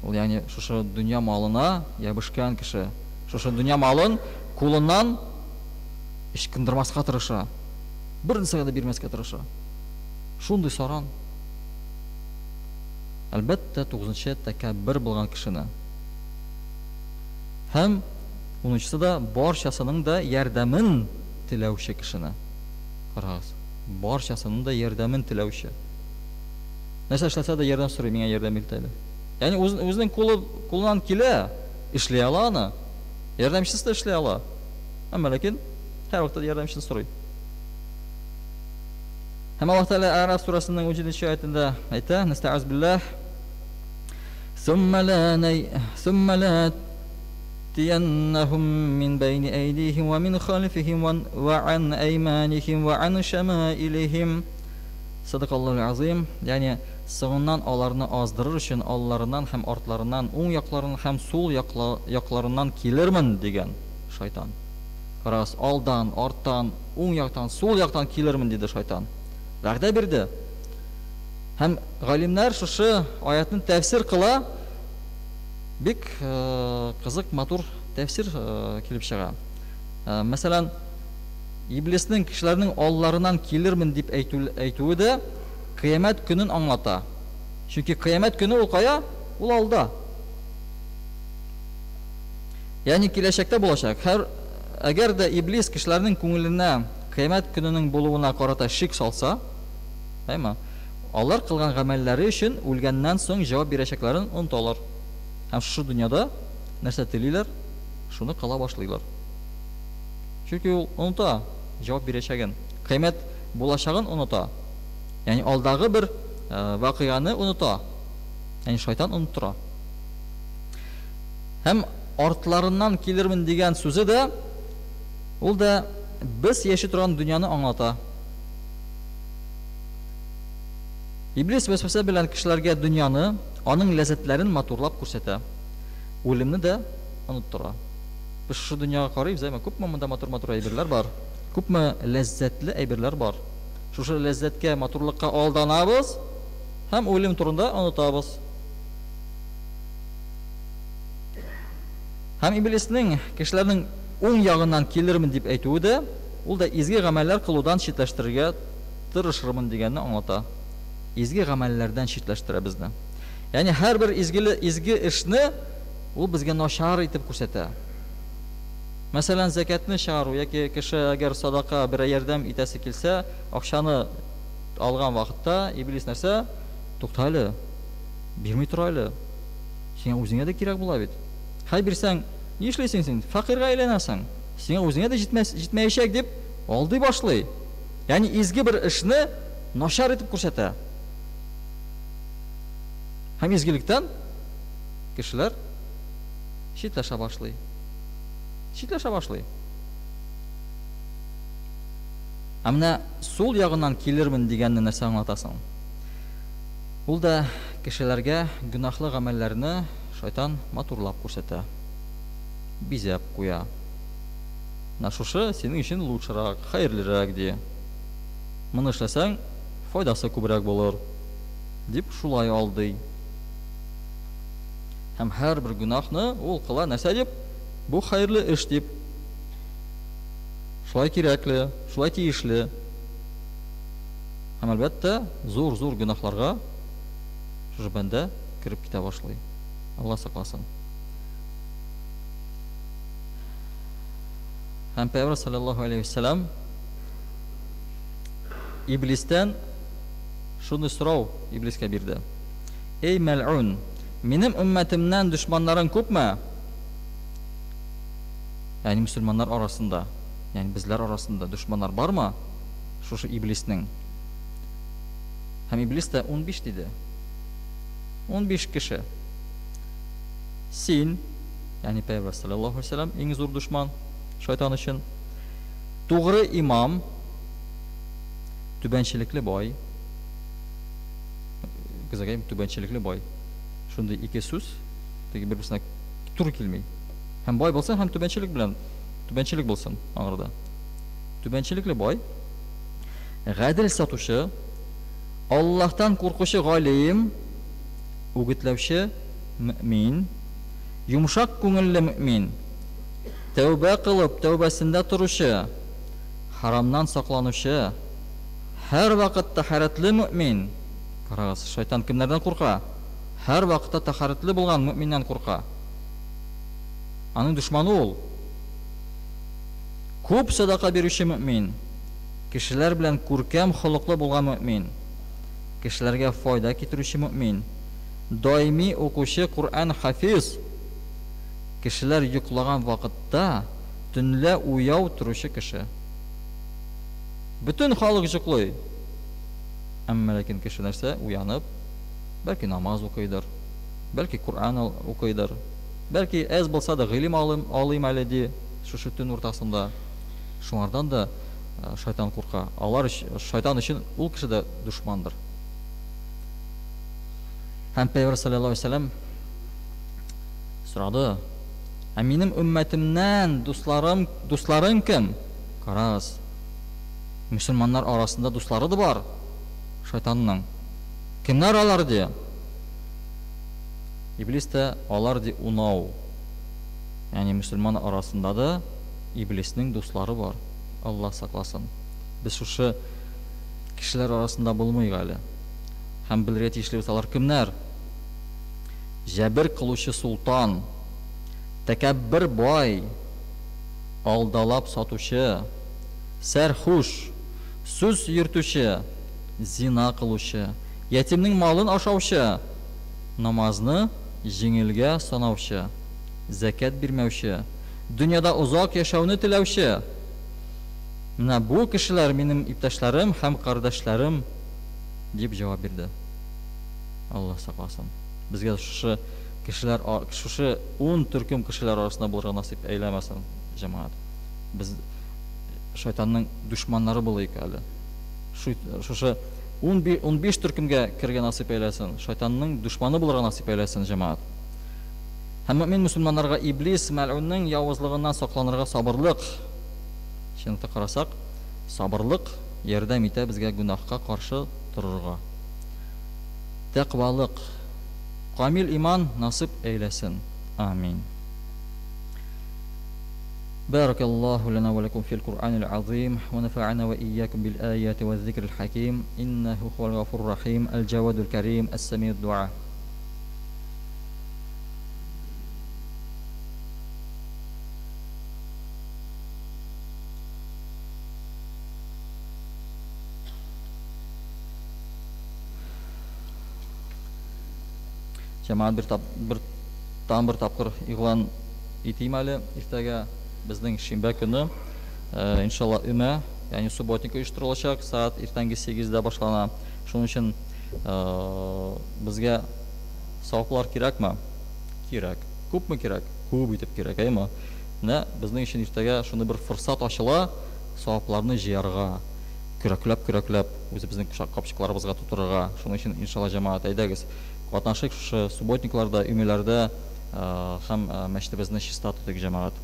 Ул ягъни шушы дөнья малына ябышкан кеше. Шушы дөнья малын кулыннан ычкындырмаска тырыша. Бер нәрсәгә дә бирмәскә тырыша. Шундый саран. Әлбәттә, тугызынчы тәкәббер булган кешене. Һәм унынчысы да барчасының да ярдәмен теләүче кешене. Карагыз, барчасының да ярдәмен теләүче. Нәрсә эшләсә дә ярдәм сорый, миңа ярдәм ит әле. Ягъни үз, үзенең кулы кулыннан килә, эшли ала аны. Ярдәмчесез дә эшли ала. Әмма ләкин һәрвакытта ярдәмчесен сорый. Һәм Аллаһ Тәгалә Араф сүрәсенең 17 аятендә әйтә, Нәстәгаз билләһ, Сумма ла най, сумма ла тияннахум мин бәйни әйдихим ва мин халфихим ва ан әйманихим ва ан шамаилихим. Садакаллаху азим. Ягъни соңыннан аларны аздырыр өчен алларыннан һәм артларыннан, уң якларыннан һәм сул якларыннан килермен дигән шайтан. Карагыз, алдан, арттан, уң яктан, сул яктан килермен, диде шайтан. Вәгъдә бирде. Һәм галимнәр шушы аятны тәфсир кыла, бик кызык, матур тәфсир килеп чыга. Мәсәлән, Иблиснең кешеләрнең алларыннан килермен дип әйтүе дә кыямәт көнен аңлата. Чөнки кыямәт көне ул кая? Ул алда. Ягъни киләчәктә булачак. Һәр әгәр дә Иблис кешеләрнең күңеленә кыямәт көненең булуына карата шик салса, әйме, алар кылган гамәлләре өчен үлгәннән соң җавап бирәчәкләрен оныталар. Һәм шушы дөньяда нәрсә телиләр, шуны кыла башлыйлар. Чөнки ул оныта җавап бирәчәген, кыямәт булачагын оныта. Ягъни алдагы бер вакыйганы оныта. Ягъни шайтан оныттыра. Һәм артларыннан килермен дигән сүзе дә ул да без яши торган дөньяны аңлата. Иблис вәсвәсә белән кешеләргә дөньяны, аның ләззәтләрен матурлап күрсәтә. Үлемне дә оныттыра. Без шушы дөньяга карыйбыз, әйме, күпме монда матур-матур әйберләр бар, күпме ләззәтле әйберләр бар. Шушы ләззәткә, матурлыкка алданабыз һәм үлем турында онытабыз. Һәм Иблиснең кешеләрнең уң ягыннан килермен дип әйтүе дә, ул да изге гамәлләр кылудан читләштерергә тырышырмын дигәнне аңлата. Изге гамәлләрдән читләштерә безне. Ягъни һәрбер изгеле изге эшне ул безгә начар итеп күрсәтә. Мәсәлән, зәкятне чыгару яки кеше әгәр садака берәр ярдәм итәсе килсә, акчаны алган вакытта Иблис нәрсә? Тукта әле, Бирми тор әле. Сиңа үзеңә дә кирәк була бит. Хәй бирсәң, ни эшлисең син? Фәкыйрьгә әйләнәсең. Сиңа үзеңә дә җитмәс, җитмәячәк дип алдый башлый. Ягъни изге бер эшне начар итеп күрсәтә. Һәм изгелектән кешеләр читләшә башлый. Читләшә башлый. Ә менә сул ягыннан килермен дигәнне нәрсә аңлатасың? Ул да кешеләргә гөнаһлы гамәлләрне Шайтан матурлап күрсәтә. Бизәп куя. Менә шушы синең өчен лучшерак, хәерлерәк, ди. Моны эшләсәң, файдасы күбрәк булыр, дип шулай алдый. Һәм һәрбер гөнаһны ул кыла нәрсә дип? Бу хәерле эш дип. Шулай кирәкле, шулай тиешле. Һәм әлбәттә, зур-зур гөнаһларга шушы бәндә кереп китә башлый. Алла сакласын. Һәм Пәйгамбәр саллаллаһу алейһи вәсәлләм Иблистән шундый сорау Иблискә бирде. Эй мәл'ун, минем өммәтемнән дошманнарың күпме? Ягъни мөселманнар арасында, ягъни безләр арасында дошманнар бармы? Шушы Иблиснең. Һәм Иблис тә 15 диде. 15 кеше. Син, ягъни Пәйгамбәр саллаллаһу алейһи вәсәлләм иң зур дошман шайтан өчен. Тугры имам, түбәнчелекле бай, кызыкаем, түбәнчелекле бай. Шундый ике сүз теге бер-берсенә туры килми. Һәм бай булсын, һәм түбәнчелек белән түбәнчелек булсын аңарда. Түбәнчелекле бай, гадел сатучы, Аллаһтан куркучы галим, үгетләүче мөэмин, йомшак күңелле мөэмин, тәүбә кылып, тәүбәсендә торучы, харамнан сакланучы, һәрвакыт тәһарәтле мөэмин. Карагыз, шайтан кемнәрдән курка? Һәрвакытта тәһарәтле булган мөэминнән курка. Аның дошманы ул. Күп садака бирүче мөэмин, кешеләр белән күркәм холыклы булган мөэмин, кешеләргә файда китерүче мөэмин, даими укучы Коръән хафиз, кешеләр йоклаган вакытта төнлә уяу торучы кеше. Бөтен халык җоклый. Әмма ләкин кеше нәрсә, уянып, бәлки намаз укыйдыр, бәлки Коръән укыйдыр, бәлки әз булса да гыйлем алым, алыйм әле ди, шушы төн уртасында. Шуңардан да шайтан курка. Алар шайтан өчен ул кеше дә дошмандыр. Һәм Пәйгамбәр саллаллаһу алейһи вәсәлләм сорады: "Ә минем өммәтемнән дусларым, дусларың кем?" Карагыз. Мөселманнар арасында дуслары да бар шайтанның. Кемнәр алар ди? Иблис тә алар ди унау. Ягъни мөселман арасында да иблиснең дуслары бар. Алла сакласын. Без шушы кешеләр арасында булмыйк әле. Һәм белергә тиешлебез алар кемнәр? Җәбер кылучы султан, тәкәббер бай, алдалап сатучы, сәрхуш, сүз йөртүче, зина кылучы, ятимнең малын ашаучы, намазны җиңелгә санаучы, зәкят бирмәүче, дөньяда озак яшәүне теләүче. Менә бу кешеләр минем иптәшләрем һәм кардәшләрем, дип җавап бирде. Алла сакласын. Безгә шушы кешеләр, шушы ун төркем кешеләр арасында булырга насыйп әйләмәсен, җәмәгать. Без шайтанның дошманнары булыйк әле. Шушы 15 төркемгә керергә насыйп әйләсен, шайтанның дошманы булырга насыйп әйләсен, җәмәгать. Һәм мөэмин мөселманнарга иблис мәлгуннең явызлыгыннан сакланырга сабырлык. Чынлыкта карасак, сабырлык ярдәм итә безгә гөнаһка каршы торырга. Тәкъвалык, камил иман насыйп әйләсен. Амин. بارك الله لنا ولكم في القرآن العظيم ونفعنا وإياكم بالآيات والذكر الحكيم إنه هو الغفور الرحيم الجواد الكريم السميع الدعاء. Җәмәгать, бер тап, бер тагын бер тапкыр игълан итим әле. Иртәгә безнең шимбә көне, иншалла, өмә, ягъни субботник оештырылачак. Сәгать иртәнге 8-дә башлана. Шуның өчен безгә саваплар кирәкме? Кирәк. Күпме кирәк? Күп итеп кирәк, әйеме? Менә безнең өчен иртәгә шундый бер форсат ачыла, савапларны җыярга, көрәкләп-көрәкләп үзебезнең капчыкларыбызга тутырырга. Шуның өчен, иншалла, җәмәгать, әйдәгез, катнашыйк шушы субботникларда, өмәләрдә. Һәм мәчетебезне чиста тотыйк, җәмәгать.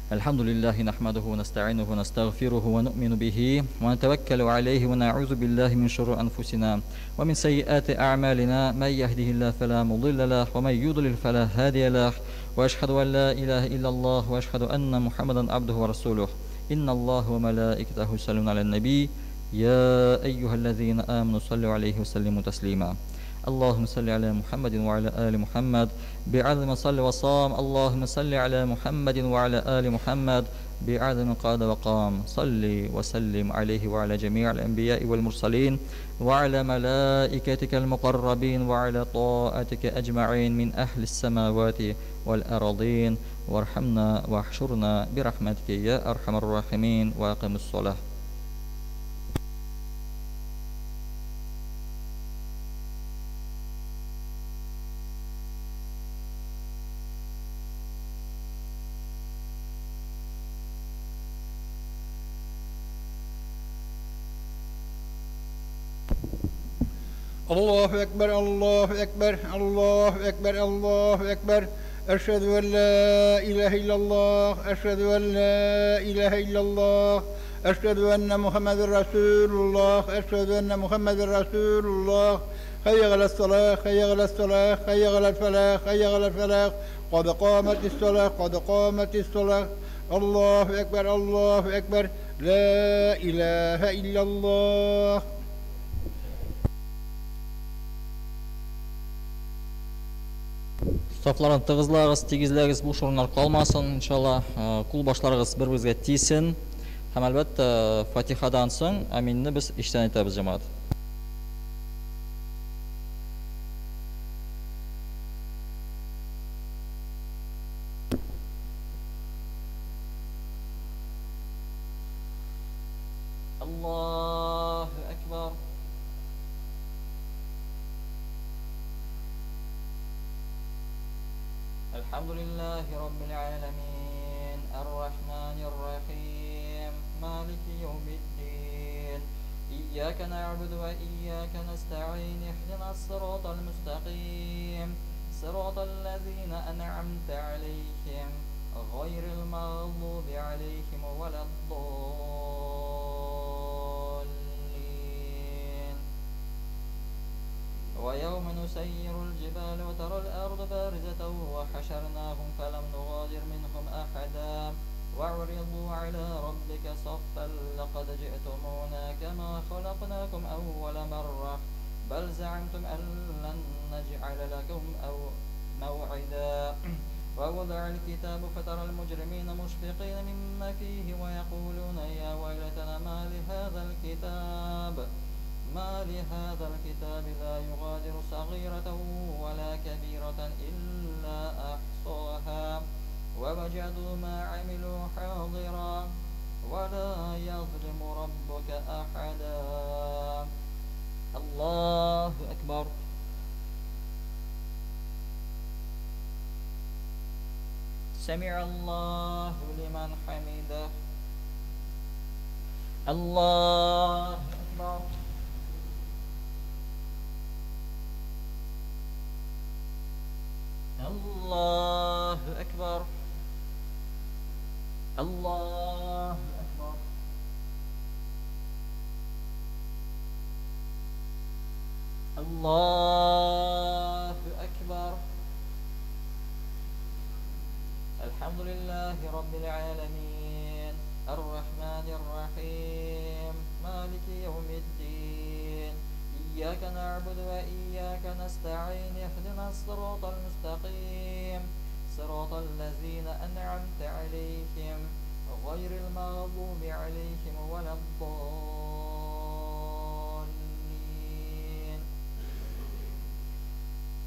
Әлхәмдүлилләһи нәхмәдүһү вә нәстәгыйнүһү вә нәстәгъфирүһү вә нуъмину биһи вә нәтәвәккәлү аләйһи вә нәгъүзү биллаһи мин шурури әнфусина вә мин сәййиати әгъмалина мән яһдиһиллаһу фәлә мудилля ләһ вә мән юдлил фәлә һадия ләһ вә әшһәдү ән лә илаһә иллаллаһ вә әшһәдү әннә Мухәммәдән абдуһу вә расулуһ. Инналлаһа вә мәлаикәтәһү юсаллуна алән нәби йа әййүһәлләзина аману саллю аләйһи вә сәллимү тәслима. Аллаһумма салли аля Мухаммадин ва аля али Мухаммад би'адли ма салли ва сам. Аллаһумма салли аля Мухаммадин ва аля али Мухаммад би'адли ма када ва кам. Салли ва саллим алейхи ва аля джами'ил анбияи вал мурсалин ва аля малаикатикал мукаррабин ва аля таатика аджмаин мин ахлис самавати вал арадин вархамна вахшурна бирахматика я архамар рахимин ва акимус салах. Allahu Ekber, Allahu Ekber, Allahu Ekber, Allahu Ekber. Eşhedü en la ilahe illallah, eşhedü en la ilahe illallah, eşhedü enne Muhammeden Resulullah, eşhedü enne Muhammeden Resulullah. Hayya alas-salah, hayya alas-salah, hayya alal-falah, hayya alal-falah. Qad qamatis-salah, qad qamatis-salah. Allahu Ekber, Allahu Ekber. La ilahe illallah. Сафларын тыгызлагыз, тигезләгез, буш урыннар калмасын, иншалла. Кул башларыгыз бер-берегезгә тисен. Һәм әлбәттә, Фатихадан соң аминне без эчтән әйтәбез, җәмәгать. Аллаһу акбар. Әлхәмдүлиллаһи раббил аламин, ар-рахманир рахим, малики яумиддин. Ияка нa'буду ва ияка nasta'in, ихдинас сиратал мустaqim, сиратал лазина ан'амта алейхим, гайрил магъдуби алейхим валад-даллин. ويوم نسير الجبال وترى الأرض بارزة وحشرناهم فلم نغادر منهم أحدا وعرضوا على ربك صفا لقد جئتمونا كما خلقناكم أول مرة بل زعمتم أن لن نجعل لكم أو موعدا. ووضع الكتاب فترى المجرمين مشفقين مما فيه ويقولون يا ويلتنا ما لهذا الكتاب لا يغادر صغيرة ولا كبيرة إلا أحصاها ووجدوا ما عملوا حاضرا ولا يظلم ربك أحدا. الله أكبر. سمع الله لمن حمده. الله أكبر. الله أكبر. الله أكبر. الله أكبر. الحمد لله رب العالمين، الرحمن الرحيم، مالك يوم الدين، إياك نعبد وإياك نستعين، اهدنا الصراط المستقيم، صراط الذين أنعمت عليهم غير المغضوب عليهم ولا الضالين.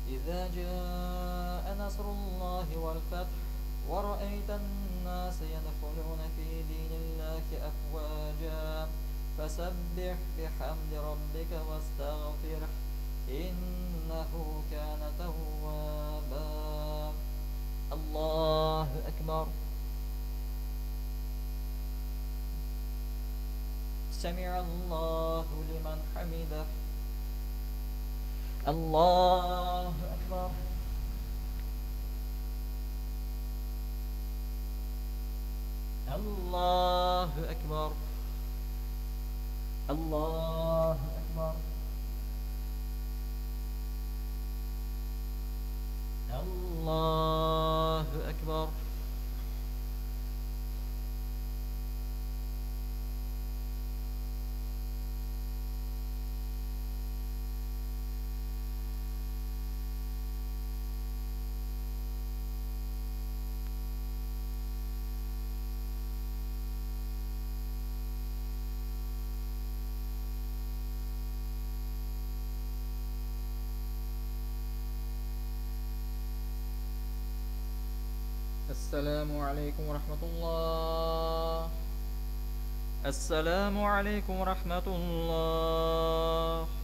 إذا جاء نصر الله والفتح ورأيت الناس يدخلون في دين الله أفواجا فسبح بحمد ربك واستغفره إنه كان توابا. الله أكبر. سمع الله لمن حمده. الله أكبر. Аллаһу әкбар. Аллаһу әкбар. Аллаһу әкбар. Әссәләмү алейкум ва рахматуллах. Әссәләмү алейкум ва рахматуллах.